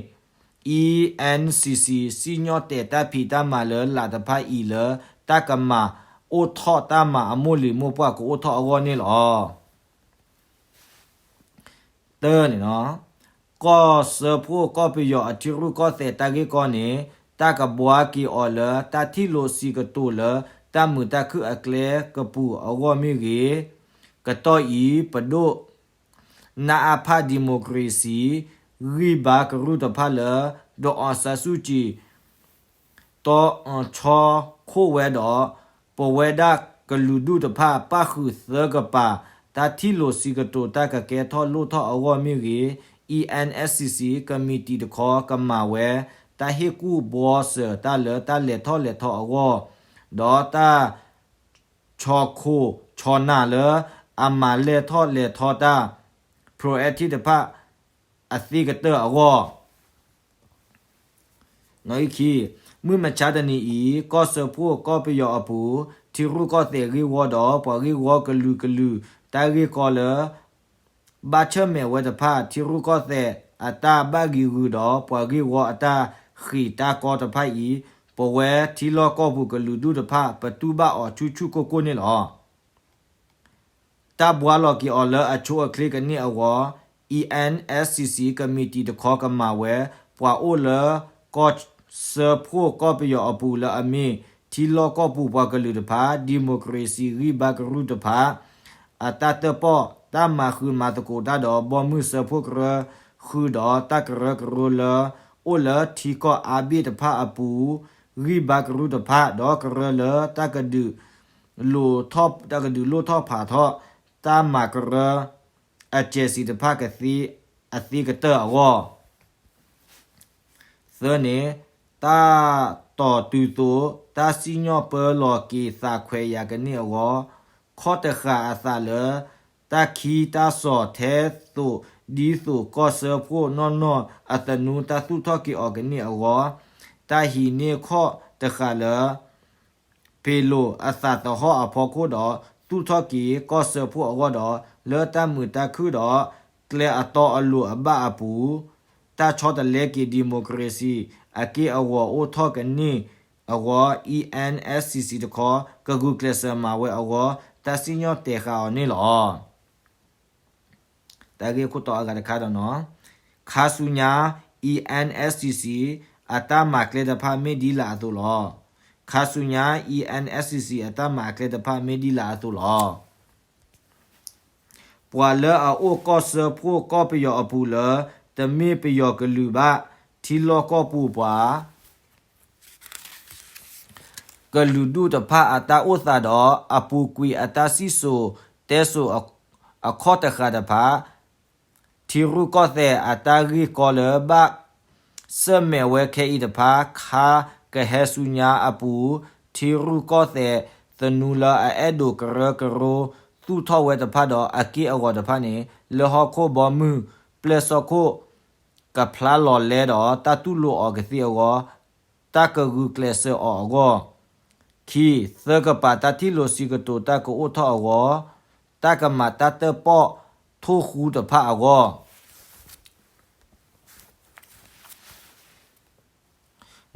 E N C C စံၣ်ညီၣ်တဲာ်တၢ်ဖံးတၢ်မၤလၢလာ်တဖၣ်အံၤလၢ တၢ်ကမၤအိၣ်ထီၣ်တၢ်မၤအမိၢ်လံၤမိၢ်ပှၢ်ကအိၣ်ထီၣ်အဂီၢ်န့ၣ်လီၤ. တၢန့ၣ် ကီၢ်စၢဖှိၣ်ကီၢ်ပယီၤအထံရူၢ်ကီၢ်သဲးတၢ်ဂ့ၢ်ကီန့ၣ် တၢ်ကဘှါက့ၤအီၤလၢတၢ်ထံၣ်လိာ်စံးကတိၤလၢတၢ်မုာ်တၢ်ခုၣ်အကျဲကပူၤအဂီၢ်မ့ၢ်ဂ့ၤ, ကတီၢ်အံၤ ပဒိၣ် နအဖ ဒံၣ်မိၣ်ကရ့ၣ်စံၣ် ဂံၢ်ဘါကရူၢ်တဖၣ်လၢ ဒီး အောင်ဆန်းစုကြည် တီၣ်ဆီခိၣ်ဝဲဒီး ပဝဲဒၣ်ကလုာ်ဒူၣ်တဖၣ် ပၣ်ဃုာ်သၢကပၤ တၢ်ထံၣ်လိာ်စံးကတိၤတၢ်ကကဲထီၣ်လိၣ်ထီၣ်အဂီၢ်မ့ၢ်ဂ့ၤ, E N S C C ကမံးတံာ်တခီကမၤဝဲ တၢ်ဟ့ၣ်ကူၣ်ဘှီစၢၤတၢ်လၢတၢ်လဲၤထီၣ်လဲၤထီအဂီၢ်, ဒီးတၢ် ဆီၣ်ခိၣ်ဆီၣ်နၢ်လၢအမၤလဲၤထီၣ်လဲၤထီတၢ် proactive တဖၣ်အသ့ၣ်ကတၢၢ်အဂီၢ်, ခံ, မုၢ်မဆါတနံၤအံၤ ကီၢ်စၢဖှိၣ်ကီၢ်ပယီၤအပူၤ ထံရူၢ်ကီၢ်သဲးဂ့ၢ်ဝီဒီး ပှၤဂ့ၢ်ဝီကလုာ်ကလုာ် တၢ်ဂ့ၢ်ကီလၢ ဘၣ်ဆၢၣ်မဲာ်ဝဲတဖၣ် ထံရူၢ်ကီၢ်သဲးအတၢ်ဘၣ်ဂံၤဂုၤဒီး ပှၤဂ့ၢ်ဝီအတၢ်ဃံးတၢ်ကီတဖၣ်အံၤ ပဝဲထံလီၢ်ကီၢ်ပူၤကလုာ်ဒူၣ်တဖၣ် ပတူၢ်ဘၣ်အီၤဆူၣ်ဆူၣ်ကိၢ်ကိၢ်န့ၣ်လီၤ. တၢ်ဘှါလီၤက့ၤအီၤလၢအဆိအချ့ကန့ၢ်အဂီၢ် E N S C C ကမံးတံာ်တခီကမၤဝဲ ပှၤအိၣ်လၢကီၢ်စၢဖှိၣ်ကီၢ်ပယီၤအပူၤလၢအမ့ၢ် ထံလီၢ်ကီၢ်ပူၤပှၤကလုာ်တဖၣ် ဒံၣ်မိၣ်ကရ့ၣ်စံၣ်ဂံၢ်ဘါကရူၢ်တဖၣ် အတၢ်တၢၣ်ပီၣ် တၢ်မၤဃုာ်မၤသကိးတၢ်ဒီး ဘီမုၢ်စၢဖှိၣ်ကရၢဃုာ်ဒီး တၢ်ကရၢကရိလၢ အိၣ်လၢထံကီၢ်အါဘ့ၣ်တဖၣ်အပူၤ ဂံၢ်ဘါကရူၢ်တဖၣ် ဒီးကရၢလၢတၢ်ကဒုးလိၢ်ထီၣ် တၢ်ကဒုးလိၢ်ထီၣ်ဖးထီၣ် တၢ်မၤကရၢ အကဲးစံးတဖၣ်ကသ့ အသ့ကတၢၢ်အဂီၢ် သၢန့ၣ် တၢ်တီၢ်တုၤသိး တၢ်စံၣ်ညီၣ်ပၢလီၤက့ၤသးခွဲးယာ်ကန့ၢ်အဂီၢ် ခီၣ်တဃာ်အသးလၢ တၢ်ခံတၢ်စီၣ်ထဲသိး ဒ်သိးကီၢ်စၢဖှိၣ်နီၢ်နီၢ်အသနူတၢ်သူၣ်ထီၣ်က့ၤအီၤကန့ၢ်အဂီၢ် တၢ်ဟံးန့ၢ်ခီၣ်တဃာ်လၢ ဖ့ၤလိာ်အသးသဟီၣ်အဖီခိၣ်ဒီး သူၣ်ထီၣ်က့ၤကီၢ်စၢဖှိၣ်အဂီၢ်ဒီး လၢတၢ်မုာ်တၢ်ခုၣ်ဒီး ကျဲအတီအလိၤအဘၣ်အပူၤ တၢ်ဆီတလဲက့ၤ democracy အက့ၢ်အဂီၤအိၣ်ထီၣ်ကန့ၢ်အဂီၢ် E N S C C တခီ ကဂုာ်ကျဲးစၢးမၤဝဲအဂီၢ် တၢ်စံၣ်ညီၣ်တဲာ်ဃာ်အီၤန့ၣ်လီၤ. တၢ်ဂ့ၢ်ခိၣ်တီအဂၤတခါဒီးနီၤ, ခါဆူညါ E N S C C အတၢ်မၤကျဲတဖၣ်မ့ၢ်ဒ်လာ်အသိးလီၤ. ခါဆူညါ E N S C C အတၢ်မၤအကျဲတဖၣ်မ့ၢ်ဒ်လာ်အသိးလီၤ. ပှၤလၢအအိၣ်ကီၢ်စၢဖှိၣ်ကီၢ်ပယီၤအပူၤလၢ တမ့ၢ်ပယီၤကလုာ်ဘၣ် ထံလီၢ်ကီၢ်ပူၤပှၤ ကလုာ်ဒူၣ်တဖၣ်အတၢ်အိၣ်သးဒီး အပူၤကွံာ်အတၢ်စံၣ်စိၤတဲစိၤ အခီၣ်တဃာ်တဖၣ် ထံရူၢ်ကီၢ်သဲးအတၢ်ဂ့ၢ်ကီလၢဘၣ်ဆၢၣ်မဲာ်ဝဲခဲအံၤတဖၣ် ခါကဟဲဆူညါအပူၤ ထံရူၢ်ကီၢ်သဲးသနူလၢအအဲၣ်ဒိးကရၢကရိ သူၣ်ထီၣ်ဝဲတဖၣ်ဒီးအက့ၢ်အဂီၤတဖၣ်န့ၣ် လၢဟီၣ်ခိၣ်ဘီမုၢ်ပျဲၢ်စီၢ်ခိၣ် ကဖျါလီၤလဲဒီး တၢ်တူၢ်လိာ်အီၤကသ့အဂီၢ် တၢ်ကဂုာ်ကျဲးစၢးအီၤအဂီၢ်, ခံ, သၢကပၤတၢ်ထံၣ်လိာ်စံးကတိၤတၢ်ကအိၣ်ထီၣ်အဂီၢ်, တၢ်ကမၤတၢ်တၢၣ်ပီၣ်ထိၣ်ဃူတဖၣ်အဂီၢ်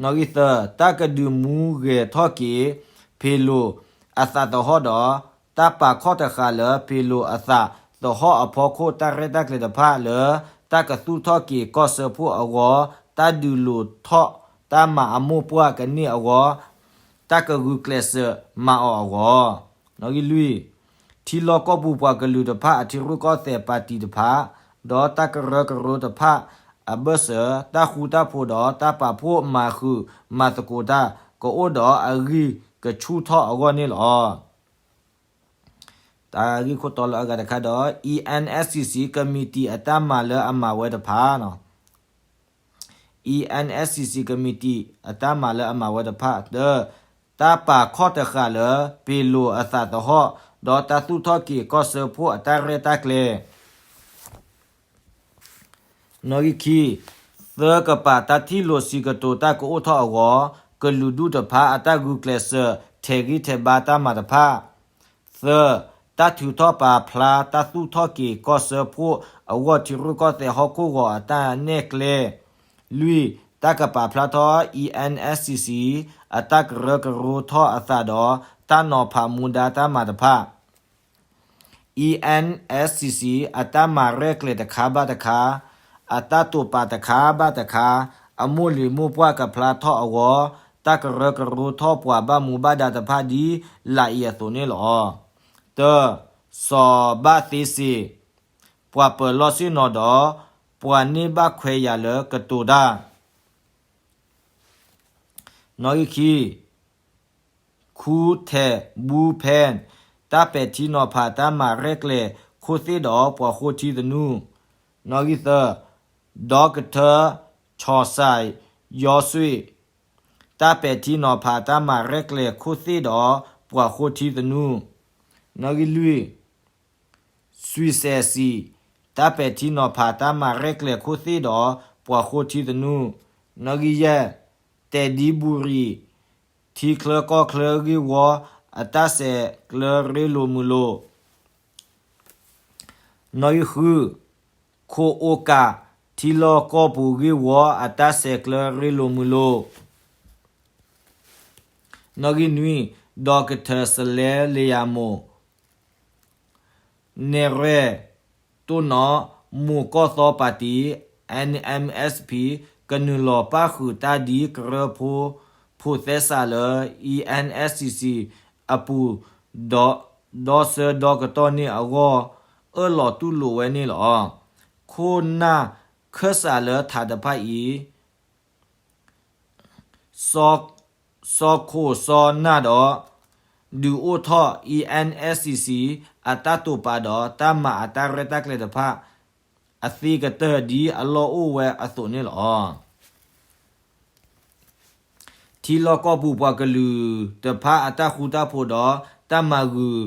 နီၣ်ဂံၢ်သၢ, တၢ်ကဒုးမူဂဲၤထီၣ်က့ၤ ဖ့ၤလိာ်အသးသဟီၣ်ဒီး တၢ်ပာ်ခီၣ်တဃာ်လၢ ဖ့ၤလိာ်အသးသဟီၣ်အဖီခိၣ် တၢ်ရဲၣ်တၢ်ကျဲၤတဖၣ်လၢ တၢ်ကသူၣ်ထီၣ်က့ၤကီၢ်စၢဖှိၣ်အဂီၢ်, တၢ်ဒုးလိၢ်ထီၣ်တၢ်မၤအမိၢ်ပှၢ်ကန့ၢ်အဂီၢ် တၢ်ကဂုာ်ကျဲးစၢးမၤအီၤအဂီၢ်, နီၣ်ဂံၢ်လွံၢ်, ထံလီၢ်ကီၢ်ပူၤပှၤကလုာ်တဖၣ်အထံရူၢ်ကီၢ်သဲးပၣ်တံၣ်တဖၣ် ဒီးတၢ်ကရၢကရိတဖၣ်အဘၢၣ်စၢၤ တၢ်ဃူတၢ်ဖိးဒီးတၢ်ပာ်ဖှိၣ်မၤဃုာ်မၤသကိးတၢ် ကအိၣ်ဒီးအဂံၢ်ကဆူၣ်ထီၣ်အဂီၢ်န့ၣ်လီၤ. တၢ်ဂ့ၢ်ခိၣ်တီလၢအဂၤတခါဒီး E N S C C ကမံးတံာ်အတၢ်မၤလၢအမၤဝဲတဖၣ် E N S C C ကမံးတံာ်အတၢ်မၤလၢအမၤဝဲတဖၣ် တၢ, တၢ်ပာ်ခီၣ်တဃာ်လၢ ဖ့ၤလိာ်အသးသဟီၣ် ဒီးတၢ်သူၣ်ထီၣ်က့ၤကီၢ်စၢဖှိၣ်အတၢ်ရဲၣ်တၢ်ကျဲၤ နီၣ်ဂံၢ်ခံ, သၢကပၤတၢ်ထံၣ်လိာ်စံးကတိၤတၢ်ကအိၣ်ထီၣ်အဂီၢ်, ကလုာ်ဒူၣ်တဖၣ်အတၢ်ဂုာ်ကျဲးစၢးထဲးဂံၢ်ထဲးဘါတၢ်မၤတဖၣ်, သၢ, တၢ်ထုးထီၣ်ပာ်ဖျါတၢ်သူၣ်ထီၣ်က့ၤကီၢ်စၢဖှိၣ်အဂီၢ်ထံရူၢ်ကီၢ်သဲးဟီၣ်ခိၣ်ဂီၤအတၢ်နဲၣ်ကျဲ, လွံၢ်, တၢ်ကပာ်ဖျါထီၣ် E N S C C အတၢ်ကရၢကရိထီၣ်အသးဒီး တၢ်နီၤဖးမူဒါတၢ်မၤတဖၣ် E N S C C အတၢ်မၤရဲၣ်ကျဲၤတခါဘၣ်တခါ, အတၢ်တိာ်ပာ်တခါဘၣ်တခါ, အမိၢ်လံၤမိၢ်ပှၢ်ကဖျါထီၣ်အဂီၢ်, တၢ်ကရၢကရိထီၣ်ပှၤဘၣ်မူဘၣ်ဒါတဖၣ်ဒ်လာ်အံၤအသိးန့ၣ်လီၤ. တၢ, စီၤဘၣ်သ့စ့ၣ်, ပှၤပၢၤလီၢ်ဆ့ၣ်နီၤဒီး ပှၤန့ၢ်ဘၣ်ခွဲးယာ်လၢကတိၤတၢ် နီၣ်ဂံၢ်ခံ, ခူထဲးဘူဖဲၣ်, တၢ်ပဲာ်ထံနီၤဖးတၢ်မၤရဲၣ်ကျဲၤခိၣ်သ့ၣ်ဒီးပှၤဃိထံသနူ, နီၣ်ဂံၢ်သၢ, Doctor ချီၣ်စၢ်ယီၤစွ့ၣ်, တၢ်ပဲာ်ထံနီၤဖးတၢ်မၤရဲၣ်ကျဲၤခိၣ်သ့ၣ်ဒီးပှၤဃိထံသနူ, နီၣ်ဂံၢ်လွံၢ် စွံၣ်စဲးစံၣ်, တၢ်ပဲာ်ထံနီၤဖးတၢ်မၤရဲၣ်ကျဲၤခိၣ်သ့ၣ်ဒီးပှၤဃိထံသနူ, နီၣ်ဂံၢ်ယဲၢ်, တဲဒံဘူရံၣ်, ထံချၢကီၢ်ချၢဂ့ၢ်ဝီအတၢ်ဆဲးကျၢရ့လိာ်မုာ်လိာ်, နီၣ်ဂံၢ်ဃု, ခိၣ်အိကး, ထံလီၢ်ကီၢ်ပူၤဂ့ၢ်ဝီအတၢ်ဆဲးကျၢရ့လိာ်မုာ်လိာ်, နီၣ်ဂံၢ်နွံ, ဒီကထၢၣ်စလဲလ့ယၤမိၢ် နဲၣ်ရွဲၣ်တိၢ်နီၣ် မူၤကီၢ်သီပၣ်တံၣ် N M S P ကနုာ်လီၤပၣ်ဃုာ်တၢ်ဒ်ကရၢဖိ ဖိးသဲစးလၢ E N S C C အပူၤ ဒီးဆၢဒီကတီၢ်န့ၣ်အဂီၢ် အၢၣ်လီၤတူၢ်လိာ်ဝဲန့ၣ်လီၤ. ခိၣ်နၢ်ခၢၣ်စးလၢထးတဖၣ်အံၤ စီၤခိၣ်စီၤနၢ်ဒီး ဒုးအိၣ်ထီၣ် E N S C C အတၢ်တိာ်ပာ်ဒီး တၢ်မၤအတၢ်ရဲၣ်တၢ်ကျဲၤတဖၣ် အသ့ကတၢၢ် ဒ်အလီၢ်အိၣ်ဝဲအသိးန့ၣ်လီၤ. ထံလီၢ်ကီၢ်ပူၤပှၤကလုာ်တဖၣ်အတၢ်ဃူတၢ်ဖိးဒီး တၢ်မၤဃုာ်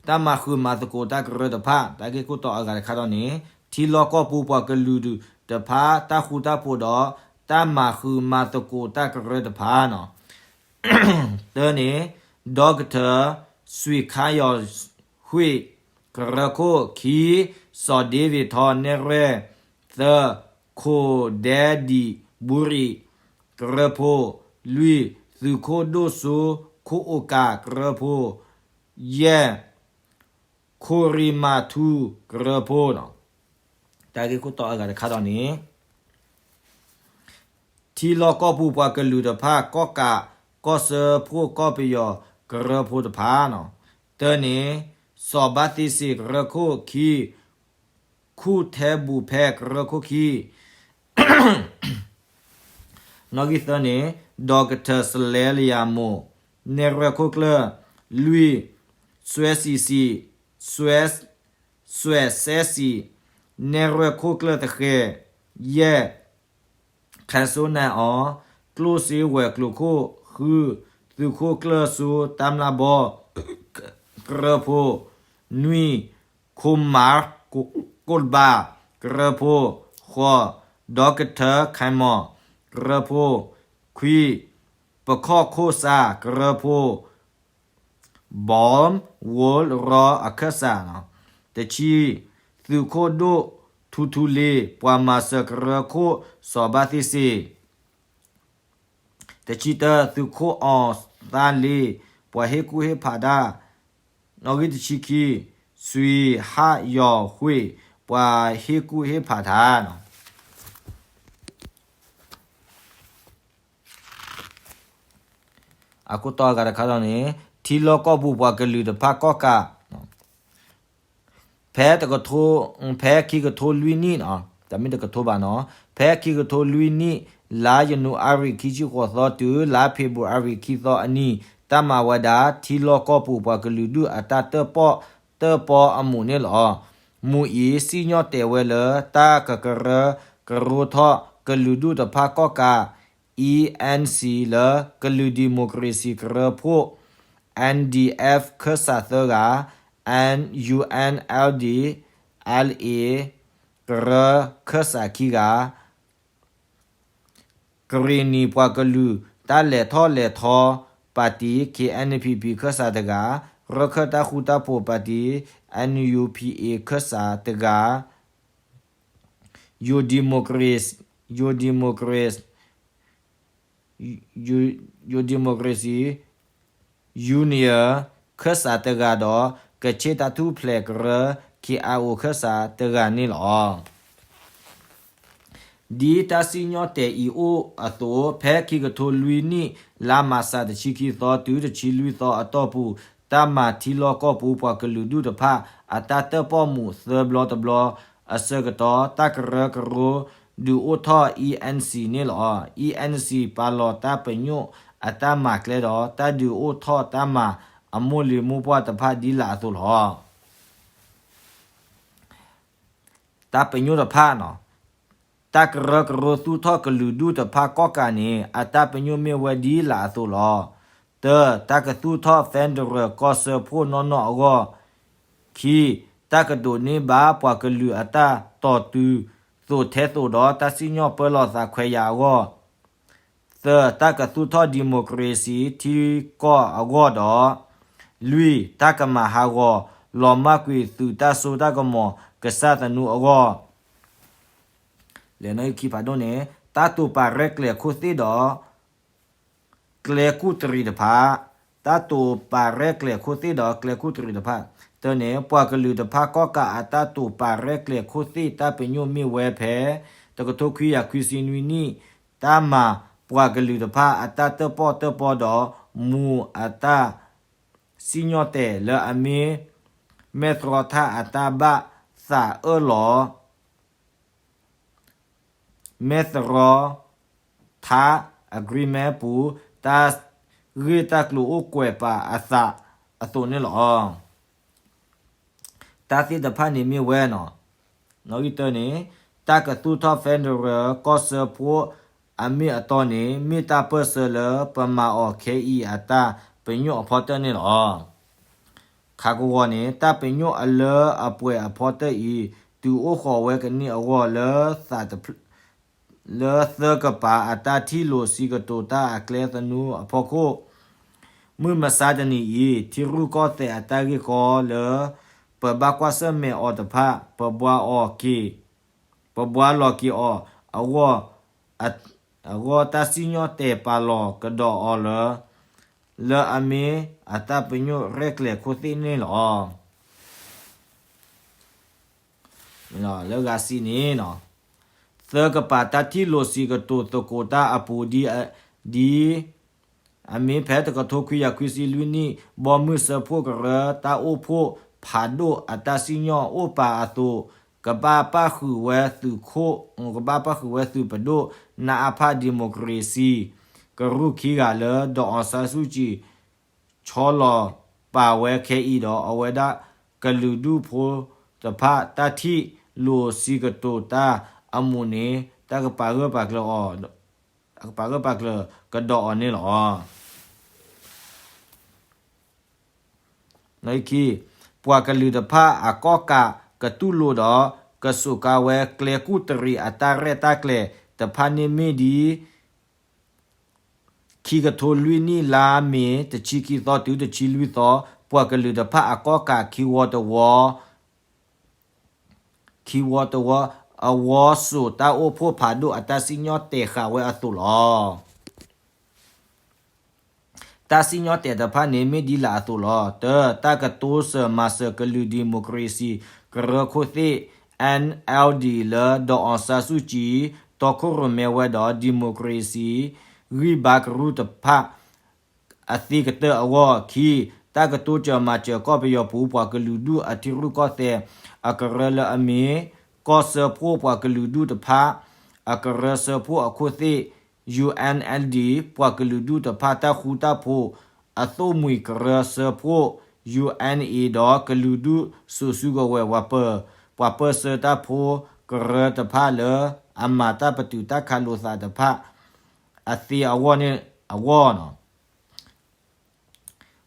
တၢ်မၤဃုာ်မၤသကိးတၢ်ကရၢတဖၣ် တၢ်ဂ့ၢ်ခိၣ်တီအဂၤတခါဒီးန့ၣ် ထံလီၢ်ကီၢ်ပူၤပှၤကလုာ်တဖၣ်တၢ်ဃူတၢ်ဖိးဒီး တၢ်မၤဃုာ်မၤသကိးတၢ်ကရၢတဖၣ်န့ၣ် တၢန့ၣ် ဒီကထၢၣ် စွံၣ်ခါယီၤ ဝ့ၢ် ကရၢခိၣ် ခံ စီၤဒ့ဝ့ၢ်ထီ နဲၣ်ရွဲၣ် သၢ ခိၣ်ဒဲဒံၣ်ဘူရံၣ် ကရၢဖိ လွံၢ် သုးခိၣ်ဒိၣ်စိ ခိၣ်အိၣ်ကး ကရၢဖိ ယဲၢ် ခိၣ်ရံမၤထူ ကရၢဖိ တၢ်ဂ့ၢ်ခိၣ်တီအဂၤတခါဒီးန့ၣ် ထံလီၢ်ကီၢ်ပူၤပှၤကလုာ်တဖၣ် ကီၢ်ကး ကီၢ်စၢဖှိၣ်ကီၢ်ပယီၤကရၢဖိတဖၣ်န့ၣ် တၢန့ၣ် စီၤဘးသ့စ့ၣ်ကရၢခိၣ် ခံ ခူၣ်ထဲဘူးဖဲကရၢခိၣ်ခံ နီၣ်ဂံၢ်သၢန့ၣ် ဒီကထၢၣ်စလဲလယၤမိၢ် နဲၣ်ရွဲၣ်ခိၣ်ကျၢၢ် လွံၢ် စွဲစံးစံး စွဲ စွဲစဲစံး နဲၣ်ရွဲၣ်ခိၣ်ကျၢၢ်တဃဲၢ် ယဲၢ် ခၢၣ်စိနၢ်အီၤ ကျိၣ်စ့ဝဲၤကျိၤခိၣ် ဃု သုးခိၣ်ကျၢၢ်စိတၢ်မျၢ်ဘီ ကရၢဖိ နွံ ခိၣ်မၤ ကိၣ်ဘၣ် ကရၢဖိ ဃိး ဒီကထၢၣ်ခၢၣ်မီၢ် ကရၢဖိ ခွံ ပခီၣ်ခိၣ်စး ကရၢဖိ ဘီ ဝိလ်ရီအခၢၣ်စး တဆံ သုးခိၣ်ဒိၣ်ထူထူလ့ ပှၤမၤစၢၤကရၢခိၣ်စီၤဘးသ့စ့ၣ် တဆံတၢ သုးခိၣ်အီၣ်သါလ့ ပှၤဟ့ၣ်ကူၣ်ဟ့ၣ်ဖးတၢ် နီၣ်ဂံၢ်တဆံခံ စွံၣ်ဟးယီၤဝ့ၢ် ပှၤဟ့ၣ်ကူၣ်ဟ့ၣ်ဖးတၢ် အခိၣ်တီအဂၤတခါဒီးန့ၣ် ထံလီၢ်ကီၢ်ပူၤပှၤကလုာ်တဖၣ်ကီၢ်ကး ဖဲတကထိ ဖဲခံကထိလွံၢ်နံၣ် တမ့ၢ်တကထိဘၣ်နီၤ ဖဲခံကထိလွံၢ်နံၣ် လါယနူၤအါရံၤခံဆံဃိးသီတုၤ လါဖ့ၤဘြူၤအါရံၤခံသီအနံၤ တၢ်မၤဝဲဒၣ် ထံလီၢ်ကီၢ်ပူၤပှၤကလုာ်ဒူၣ်အတၢ်တၢၣ်ပီၣ်တၢၣ်ပီအမူးန့ၣ်လီၤ. မူးအံၤ စံၣ်ညီၣ်တဲာ်ဝဲလၢ တၢ်ကကရၢကရိထီၣ်ကလုာ်ဒူၣ်တဖၣ်ကီၢ်ကး E N C လၢကလုာ်ဒံၣ်မိၣ်ခြ့ၣ်စံၣ်ကရၢဖိ N D F ခၢၣ်စးသၢဂၤ, N U N L D L A ကရၢခၢၣ်စးခံဂၤ, ကရ့ၣ်နံၣ်ပှၤကလုာ်တၢ်လဲၤထီၣ်လဲၤထီပၣ်တံၣ် K N P P ခၢၣ်စးတဂၤ, ရၢၢ်ခၢၣ်တၢ်ဃူတၢ်ဖိးပၣ်တံၣ် N U P A ခၢၣ်စးတဂၤ, ယိၤဒံၣ်မိၣ်ခြ့ၣ်, ယိၤဒံၣ်မိၣ်ခြ့ၣ်, ယိၤဒံၣ်မိၣ်ခြ့ၣ်စံၣ် Union ခၢၣ်စးတဂၤဒီး ကခ့ၣ်တၢ်ထူၣ်ဖျဲးကရၢ K I O ခၢၣ်စးတဂၤန့ၣ်လီၤ. ဒ်တၢ်စံၣ်ညီၣ်တဲာ်အံၤအိၣ်အသိး ဖဲခံကထိလွံၢ်နံၣ် လါမးစး တဆံခံသီ တုၤတဆံလွံၢ်သီအတီၢ်ပူၤ တၢ်မၤထံလီၢ်ကီၢ်ပူၤပှၤကလုာ်ဒူၣ်တဖၣ် အတၢ်တၢၣ်ပီၣ်မူးသၢဘျီတဘျီ အဆၢကတီၢ် တၢ်ကရၢကရိ ဒုးအိၣ်ထီၣ် E N C န့ၣ်လီၤ. E N C ပာ်လီၤတၢ်ပညိၣ်အတၢ်မၤကျဲဒီး တၢ်ဒုးအိၣ်ထီၣ်တၢ်မၤအမိၢ်လံၤမိၢ်ပှၢ်တဖၣ်ဒ်လာ်အသိးလီၤ. တၢ်ပညိၣ်တဖၣ်န့ၣ် တၢ်ကရၢကရိသူၣ်ထီၣ်ကလုာ်ဒူၣ်တဖၣ်ကီၢ်ကးန့ၣ် အတၢ်ပညိၣ်မ့ၢ်ဝဲဒ်လာ်အသိးလီၤ. တၢ, တၢ်ကသူၣ်ထီၣ် federal ကီၢ်စၢဖှိၣ်နီၢ်နီၢ်အဂီၢ်, ခံ, တၢ်ကဒိးန့ၢ်ဘၣ်ပှၤကလုာ်အတၢ်တီၢ်တုၤသိးထဲသိးဒီး တၢ်စံၣ်ညီၣ်ပၢလီၤသးခွဲးယာ်အဂီၢ်, သၢ, တၢ်ကသူၣ်ထီၣ် democracy ထံကီၢ်အဂီၢ်ဒီး လွံၢ်, တၢ်ကမၤဟးဂီၤ လီၤမၢ်ကွံာ်သုးတၢ်စိတၢ်ကမီၤကစၢ်သနူအဂီၢ်, လၢခံဖးဒိၣ်န့ၣ် တၢ်တိာ်ပာ်ရဲၣ်ကျဲၤခိၣ်သ့ၣ်ဒီး ကျဲကူၣ်တရံးတဖၣ်, တၢ်တိာ်ပာ်ရဲၣ်ကျဲၤခိၣ်သ့ၣ်ဒီးကျဲကူၣ်တရံးတဖၣ်, တၢန့ၣ် ပှၤကလုာ်တဖၣ်ကီၢ်ကးအတၢ်တိာ်ပာ်ရဲၣ်ကျဲၤခိၣ်သ့ၣ်တၢ်ပညိၣ်မ့ၢ်ဝဲဖဲ တကထိခွံကယၤခွံဆံနွံနံၣ် တၢ်မၤပှၤကလုာ်တဖၣ်အတၢ်တၢၣ်ပီၣ်တၢၣ်ပီဒီး မူးအတၢ် စံၣ်ညီၣ်တဲာ်လၢအမ့ၢ် မဲၢ်သြီထၣ်အတၢ်ဘၣ် သးအၢၣ်လီၤ မဲၢ်သရီ ထါ agreement ပူၤ တၢ်ဂ့ၢ်တၢ်ကျိၤအိၣ်ကွဲးပာ်အသးအသိးန့ၣ်လီၤ. တၢ်သ့ၣ်တဖၣ်န့ၣ်မ့ၢ်ဝဲနီၤ, နီၣ်ဂံၢ်တၢန့ၣ် တၢ်ကသူၣ်ထီၣ် federal ကီၢ်စၢဖှိၣ်အမ့ၢ်အတီန့ၣ် မ့ၢ်တၢ်ပၢၢ်ဆၢလၢပမၤအီၤခဲအံၤအတၢ်ပညိၣ်အဖီတၢၢ်န့ၣ်လီၤ. ခးကဝီၤန့ၣ် တၢ်ပညိၣ်အလၢအပှဲၤအဖီတၢၢ်အံၤ တုၤအိၣ်ဃီၤဝဲကန့ၢ်အဂီၢ်လၢ လၢသၢကပၤအတၢ်ထံၣ်လိာ်စံးကတိၤတၢ်အကျဲသနူအဖီခိၣ် မုၢ်မဆါတနံၤအံၤ ထံရူၢ်ကီၢ်သဲးအတၢ်ဂ့ၢ်ကီလၢ ပဘၣ်ကွၢ်ဆၢၣ်မဲာ်အီၤတဖၣ် ပဘှါအီၤက့ၤ ပဘှါလီၤက့ၤအီၤအဂီၢ် အဂီၢ်တၢ်စံၣ်ညီၣ်တဲာ်ပာ်လီၤကဒီးအီၤလၢ လၢအမ့ၢ်အတၢ်ပညိၣ်ရဲၣ်ကျဲၤခိၣ်သ့ၣ်န့ၣ်လီၤ. လၢဂၤစံးန့ၣ် သၢကပၤတၢ်ထံၣ်လိာ်စံးကတိၤသကိးတၢ်အပူၤ ဒ် ဒ်အမ့ၢ်ဖဲတကထိခွံကယၤခွံဆံလွံၢ်နံၣ် ဘီမုၢ်စၢဖှိၣ်ကရၢတၢ်အိၣ်ဖှိၣ်ဖးဒိၣ်အတၢ်စံၣ်ညီၣ်အိၣ်ပာ်အသိး ကဘၣ်ပၣ်ဃုာ်ဝဲသုးခိၣ် ကဘၣ်ပၣ်ဃုာ်ဝဲသုးပဒိၣ် နအဖ democracy ကရူၢ်ခံဂၤလၢ ဒေါ်အောင်ဆန်းစုကြည် ဆီလီၤပာ်ဝဲခဲအံၤဒီး အဝဲဒၣ်ကလုာ်ဒူၣ်ဖိတဖၣ် တၢ်ထံၣ်လိာ်စံးကတိၤတၢ်အမူးန့ၣ် တၢ်ကပာ်ဂၢၢ်ပာ်ကျၢၤအီၤ ကပာ်ဂၢၢ်ပာ်ကျၢၤကဒီးအီၤန့ၣ်လီၤ. ခံ, ပှၤကလုာ်တဖၣ်အကီၣ်ကးကတူၢ်လိာ်ဒီး ကစူးကါဝဲကျဲကူၣ်တရံးအတၢ်ရဲၣ်တၢ်ကျဲၤတဖၣ်န့ၣ်မ့ၢ်ဒ် ခံကထိလွံၢ်နံၣ်လါမ့ၤ တဆံခံသီတုၤတဆံလွံၢ်သီ ပှၤကလုာ်တဖၣ်အကီၣ်ကးခံဝီတဝီ ခံဝီတဝီ အဝီစိာ်တၢ်အိၣ်ဖှိၣ်ဖးဒိၣ်အတၢ်စံၣ်ညီၣ်တဲာ်ဃာ်ဝဲအသိးလီၤ. တၢ်စံၣ်ညီၣ်တဲာ်တဖၣ်န့ၣ်မ့ၢ်ဒ်လာ်အသိးလီၤ. တၢ, တၢ်ကတိစၢၤမၤစၢၤကလုာ် democracy ကရၢခိၣ်သ့ၣ် NLD လၢ ဒေါ်အောင်ဆန်းစုကြည် တီခိၣ်ရိၣ်မဲဝဲဒီး democracy ဂံၢ်ဘါကရူၢ်တဖၣ် အသ့ကတၢၢ်အဂီၢ်. ခံ, တၢ်ကတိစၢၤမၤစၢၤကီၢ်ပယီၤပူၤ ပှၤကလုာ်ဒူၣ်အထံရူၢ်ကီၢ်သဲးအကရၢလၢအမ့ၢ် ကီၢ်စၢဖှိၣ်ပှၤကလုာ်ဒူၣ်တဖၣ် အကရၢစၢဖှိၣ်အခိၣ်သ့ၣ် UNLD ပှၤကလုာ်ဒူၣ်တဖၣ်တၢ်ဃူတၢ်ဖိး အသိၣ်မှံၤကရၢစၢဖှိၣ် UNA ဒီးကလုာ်ဒူၣ်စိၤစုကဝဲၤ ပှၤပၢၢ်ဆၢတၢ်ဖိကရၢတဖၣ်လၢ အမၤတၢ်ပတုာ်တၢ်ခးလိာ်သးတဖၣ် အသ့အဂီၢ်န့ၣ်အဂီၢ်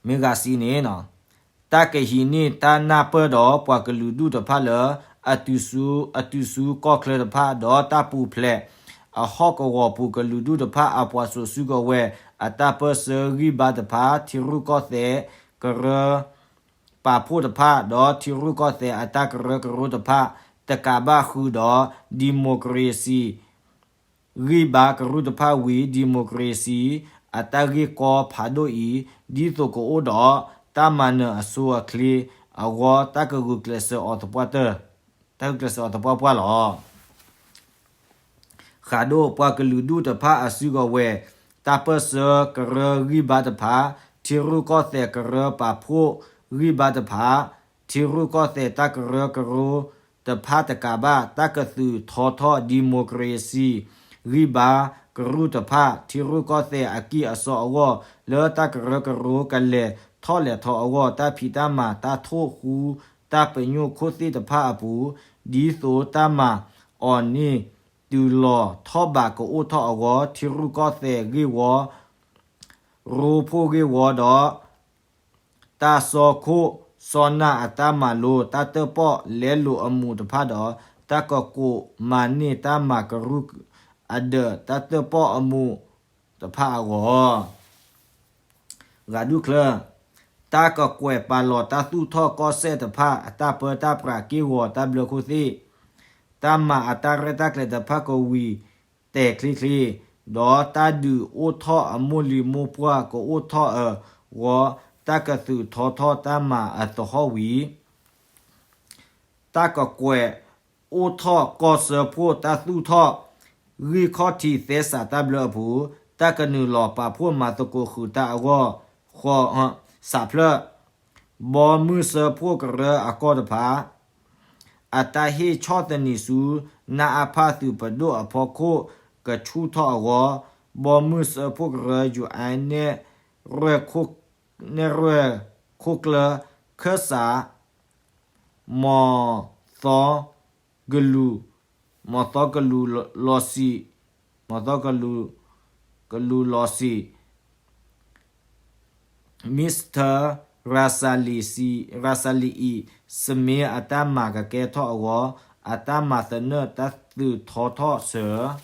မ့ၢ်ဂၤစံးန့ၣ် တၢ်ကဟံးန့ၢ်တၢ်နၢ်ပၢၢ်ဒီးပှၤကလုာ်ဒူၣ်တဖၣ်လၢ အတုၤဆူ အတုၤဆူကီၢ်ချၢတဖၣ် ဒီးတၢ်ပူၤဖျဲး အဟီၣ်ကဝီၤပူၤကလုာ်ဒူၣ်တဖၣ်အပှၤစိၤစုကဝဲၤ အတၢ်ပၢၢ်ဆၢဂံၢ်ဘါတဖၣ် ထံရူၢ်ကီၢ်သဲးကရၢ ပာ်ဖှိၣ်တဖၣ် ဒီးထံရူၢ်ကီၢ်သဲးအတၢ်ကရၢကရိတဖၣ် တကးဘၣ်ဃုာ်ဒီး democracy ဂံၢ်ဘါကရူၢ်တဖၣ်ဝံၤ democracy အတၢ်ဂ့ၢ်ကီဖးဒိၣ်အံၤ ဒ်သိးကအိၣ်ဒီးတၢ်မၤနၢၤအဆိအချ့အဂီၢ် တၢ်ကဂုာ်ကျဲးစၢးအီၤသပှၢ်တၢၢ် တၢ်ဂုာ်ကျဲးစၢးအီၤသပှၢ်ပှၢ်လီၤ. ဃးဒိၣ်ပှၤကလုာ်ဒူၣ်တဖၣ်အစုကဝဲၤ တၢ်ပၢၢ်ဆၢကရၢဂံၢ်ဘါတဖၣ် ထံရူၢ်ကီၢ်သဲးကရၢပာ်ဖှိၣ်ဂံၢ်ဘါတဖၣ် ထံရူၢ်ကီၢ်သဲးတၢ်ကရၢကရိတဖၣ်တကးဘၣ် တၢ်ကသုးထီထီၣ် democracy ဂံၢ်ဘါကရူၢ်တဖၣ် ထံရူၢ်ကီၢ်သဲးအကံၢ်အစီအဂီၢ် လၢတၢ်ကရၢကရိကလဲၤထီၣ်လဲၤထီအဂီၢ် တၢ်ဖံးတၢ်မၤ တၢ်ထိၣ်ဃူ တၢ်ပညိၣ်ခိၣ်သ့ၣ်တဖၣ်အပူၤ ဒ်သိးတၢ်မၤအီၤန့ၣ် တုၤလီၤထီၣ်ဘးကအိၣ်ထီၣ်အဂီၢ် ထံရူၢ်ကီၢ်သဲးဂ့ၢ်ဝီ ရိဖှိၣ်ဂ့ၢ်ဝီဒီး တၢ်စီခိၣ်စီနၢ်အတၢ်မၤလိ တၢ်တၢၣ်ပီၣ်လဲလိာ်အမူးတဖၣ်ဒီး တၢ်ကကိးမၤန့ၢ်တၢ်မၤကရူၢ်အဒၢး တၢ်တၢၣ်ပီၣ်အမူးတဖၣ်အဂီၢ် ဂၤဒူၣ်ချၢ တၢ်ကကွဲးပာ်လီၤတၢ်သူၣ်ထီၣ်ကီၢ်စဲၣ်တဖၣ် အတၢ်ပၢတၢ်ပြးက့ၢ်ဂီၤတၢ်ဘျၢခိၣ်သ့ၣ် တၢ်မၤအတၢ်ရဲၣ်တၢ်ကျဲၤတဖၣ်ကဝံၤတဲာ်ချ့ချ့ ဒီးတၢ်ဒုးအိၣ်ထီၣ်အမိၢ်လံၤမိၢ်ပှၢ်ကအိၣ်ထီၣ်အဂီၢ် တၢ်ကသုးထီထီၣ်တၢ်မၤအသဟီၣ်ဝံၤ တၢ်ကကွဲးအိၣ်ထီၣ်ကီၢ်စၢဖှိၣ် တၢ်သူၣ်ထီၣ် ဂံၢ်ခီၣ်ထံးသဲစးတၢ်ဘျၢအပူၤ တၢ်ကနုာ်လီၤပာ်ဖှိၣ်မၤသကိးဃုာ်တၢ်အဂီၢ် ဃီ စးဖျၢၣ် ဘီမုၢ်စၢဖှိၣ်ကရၢအကီၢ်တဖၣ် အတၢ်ဟ့ၣ်ဆီၣ်သနံးဆူ နအဖသုးပဒိၣ်အဖီခိၣ်ကဆူၣ်ထီၣ်အဂီၢ်, ဘီမုၢ်စၢဖှိၣ်ကရၢ ယူၣ်အါနဲၣ် နဲၣ်ရွဲၣ်ခိၣ်ကျၢၢ် ခၢၣ်စး မီၤသီကလူး, မီၤသီကလူးလီၤဆံး, မီၤသီကလူး, ကလူးလီၤဆံး Mister Rasali စံး, Rasali အံၤ စမ့ၢ် အတၢ်မၤကကဲထီၣ်အဂီၢ်, အတၢ်မၤသနၢၣ်တၢ်သုးထီထီၣ်စၢၤ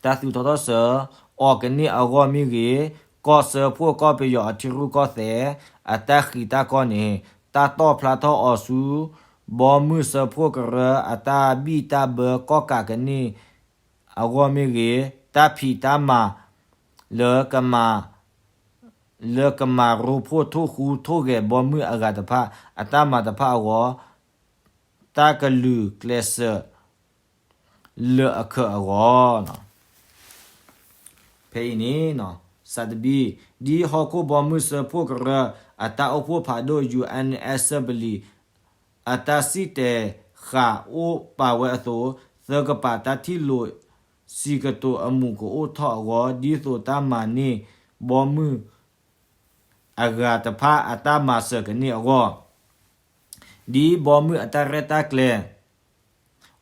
တၢ်သုးထီထီၣ်စၢၤ အီၤကန့ၢ်အဂီၢ်မ့ၢ်ဂ့ၤ, ကီၢ်စၢဖှိၣ်ကီၢ်ပယီၤအထံရူၢ်ကီၢ်သဲး အတၢ်ဃံးတၢ်ကီၢ်န့ၣ် တၢ်တီၣ်ဖျါထီၣ်အီၤဆူ ဘီမုၢ်စၢဖှိၣ်ကရၢ အတၢ်ဘံၣ်တၢ်ဘၢကီၢ်ကးကန့ၢ်အဂီၢ်မ့ၢ်ဂ့ၤ, တၢ်ဖံးတၢ်မၤ လၢကမၤ လၢကမၤရိဖှိၣ်ထိၣ်ဃူထိၣ်ဂဲၤဘီမုၢ်အဂၤတဖၣ် အတၢ်မၤတဖၣ်အဂီၢ် တၢ်ကလုာ်ကျဲးစၢး လၢအခၢးအဂီၢ် ဖဲအံၤန့ၣ် စးတဘံၣ် ဒ်ဟီၣ်ခိၣ်ဘီမုၢ်စၢဖှိၣ်ကရၢ အတၢ်အိၣ်ဖှိၣ်ဖးဒိၣ် ယူၣ်အါနဲၣ် Assembly အတၢ်စံၣ်တဲၤဃာ်အိၣ်ပာ်ဝဲအသိး, သၢကပၤတၢ်ထံၣ်လိာ်စံးကတိၤအမူးကအိၣ်ထီၣ်အဂီၢ်, ဒ်သိးတၢ်မၤန့ၢ်ဘီမုၢ် အဂၤတဖၣ်အတၢ်မၤစၢၤကန့ၢ်အဂီၢ်, ဒ်ဘီမုၢ်အတၢ်ရဲၣ်တၢ်ကျဲၤ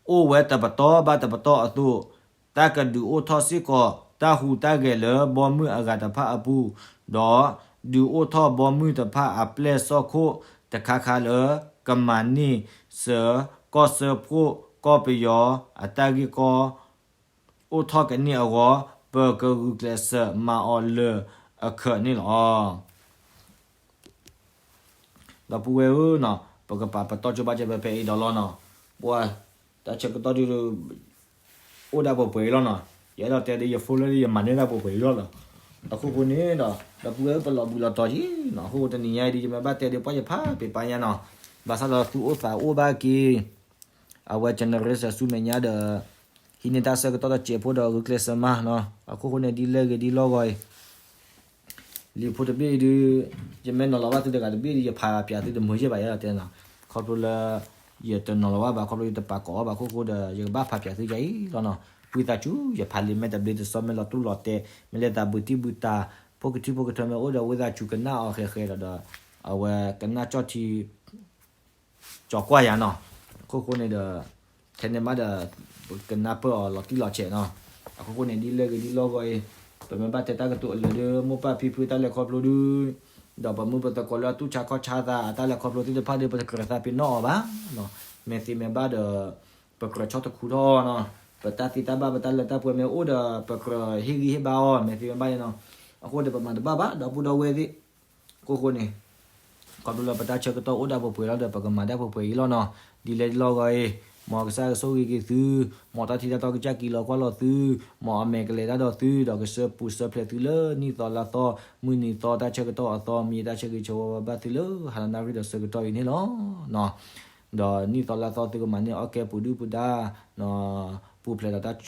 အိၣ်ဝဲတပတီၢ်ဘၣ်တပတီၢ်အသိး, တၢ်ကဒုးအိၣ်ထီၣ်စ့ၢ်ကီး တၢ်ဟူးတၢ်ဂဲၤလၢဘီမုၢ်အဂၤတဖၣ်အပူၤ, ဒီးဒုးအိၣ်ထီၣ်ဘီမုၢ်တဖၣ်အပျဲၢ်စီၢ်ခိၣ်တခါခါလၢ ကမၤန့ၢ်စၢၤ ကီၢ်စၢဖှိၣ်ကီၢ်ပယီၤအတၢ်ဂ့ၢ်ကီ အိၣ်ထီၣ်ကန့ၢ်အဂီၢ်, ပကဂုာ်ကျဲးစၢးမၤအီၤလၢအခၢးန့ၣ်လီၤ. ဒီပုၢ်ဝဲၢ်ဧၢ, ပကပာ်ပတီၢ်ကၠိဘၣ်ကဲဖဲဖဲအံၤဒီးလီၤနီၤ, ပှၤတၢ်ဆၢကတီၢ်ဒုး အိၣ်ဒၣ်ပှဲၤပှဲၤအံၤလီၤနီၤ, ယအဲၣ်ဒိးတဲဒ်ယဖိလၢယမၤန့ၢ်ဒၣ်ပှဲၤပှဲၤအံၤလီၤလီၤ. အဃိဃိန့ၣ်ဒီး ဒီပုၢ်ဝဲၢ်ဧၢ ပလီၤဘှံးလီၤတီၤယံၤနီၤ, အဃိတနံၤညါအံၤဒ်ယမ့ၢ်ဘၣ်တဲဒ်ပှၤယဖးပ့ၤပာ်ညါနီၤ, ဘၣ်ဆၣ်ဒီးသုအိၣ်သးအိၣ်ဘၣ်က့ၤ အဝဲ generation ဆူမဲာ်ညါဒီး ဟံးန့ၢ်တၢ်ဆၢကတီၢ်တစဲးဖိဒီးဂုာ်ကျဲးစၢးမၤနီၤ, အဃိဃိန့ၣ်ဒ်လဲၣ်ဂ့ၤဒ်လီၢ်ဂီၤအံၤ လံာ်ဖိတဘ့ၣ်အံၤဒုး ယမ့ၢ်နီၤလီၤဘၣ်သုတဂၤတဘ့ၣ်ဒီး ယဖးပၠးသုတမုာ်ယဲၢ်ဘၣ်ယဲၢ်တဲနီၤ, ခီဖျိလၢ ယတနီၤလီၤဘၣ်ဘၣ် ခီဖျိယတပာ်ကိးအီၤဘၣ်အဃိဃိဒီး ယကဘၣ်ဖးပၠးသုယဲၢ်အံၤလီၤနီၤ, ဝံသးစူၤ ယဖးလံာ်မ့ၢ်တဘျ့တစီ မ့ၢ်လီၤတူၢ်လီၤတဲာ် မ့ၢ်လဲၤသးဘုးတံၢ်ဘုးတၢ် ဖိကထံဖိကထၢမ့ၢ်အိၣ်ဒီး ဝံသးစူၤကနၣ်အီၤဃဲးဃဲးဒီး အဝဲကနၣ်ကၠီၣ်ထံ ကၠီၤကွၢ်ယၤနီၤ, အခိၣ်ဃိန့ၣ်ဒီး ထဲန့ၣ်မးဒီး ပကနၢ်ပၢၢ်အီၤလီၤတံၢ်လီၤဆဲးနီၤ, အခိၣ်ဃိန့ၣ်ဒ်လဲၣ်ဂ့ၤဒ်လီၢ်ဂီၤအံၤ ပမ့ၢ်ဘၣ်တဲတၢ်ကတိၤအလၢာ်ဒီး မိၢ်ပၢ်ဖံဖုတၢ်လဲၤခီဖျိဒုး ဒီးပမုၢ်ပသကိးလၢအတူၢ်ဆါခီၣ်ဆါသးအတၢ်လဲၤခီဖျိသ့ၣ်တဖၣ်ဒီး ပတကြၢးသးပ့ၤနီၣ်အီၤဘၣ်, မ့ၢ်သ့မ့ၢ်ဘၣ်ဒီး ပကြၢးဆီတခူထီၣ်နီၤ, ပတၢ်သံတၢ်ဘၣ်ပတၢ်လၢတၢ်ပှဲၤမ့ၢ်အိၣ်ဒီး ပကြၢးဟ့ၣ်ဂံၢ်ဟ့ၣ်ဘါအီၤ မ့ၢ်သ့မ့ၢ်ဘၣ်နီၤ, အဃိဒီးပမၤတဘၣ်ဘၣ် ဒီပုၢ်ဒီဝဲၢ်သ့ၣ် အခိၣ်ဃိန့ၣ် ခီဖျိလၢပတၢ်ဆၢကတီၢ်အိၣ်ဒၣ်ပှဲၤပှဲၤလီၤဒီး ပကမၤဒၣ်ပှဲၤပှဲၤအံၤလီၤနီၤ, ဒ်လဲၣ်ဒ်လီၢ်ဂီၤအံၤ မ်ကစၢ်ကဆိၣ်ဂ့ၤက့ၤသု, မ်တၢ်ထံၣ်တၢ်တီကစၢ်က့ၤလီၤကွၢ်လီၤသု, မ်အမဲာ်ကလဲၤတၢ်ဒီးသု ဒီးကစၢ်ပူၤစၢ်ဖျဲးသုလၢနံၣ်သီလါသီ မုၢ်နံၤသီတၢ်ဆၢကတီၢ်အသီ မ့ၢ်ယတၢ်ဆၢဂ့ၤဆၢဝါဘၣ်သုလၢဟါလီၤနၣ်ရံၣ်ဒီးဆၢကတီၢ်အံၤန့ၣ်လီၤ. ဒီးနံၣ်သီလါသီသုကမၤန့ၢ်အီၣ်ကဲပူၤဒုၣ်ပူၤဒါ ပူၤဖျဲးဒီးတၢ်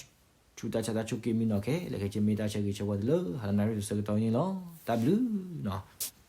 ဆူးတၢ်ဆါတၢ်ဆိၣ်က့ၤမံနီၤခဲလၢာ်ခဲဆ့ မ့ၢ်တၢ်ဆၢဂ့ၤဆၢဝါသုလၢဟါလီၤနၣ်ရံၣ်ဒီးဆၢကတီၢ်အံၤန့ၣ်လီၤ. တၢ်ဘျုးနီၤ.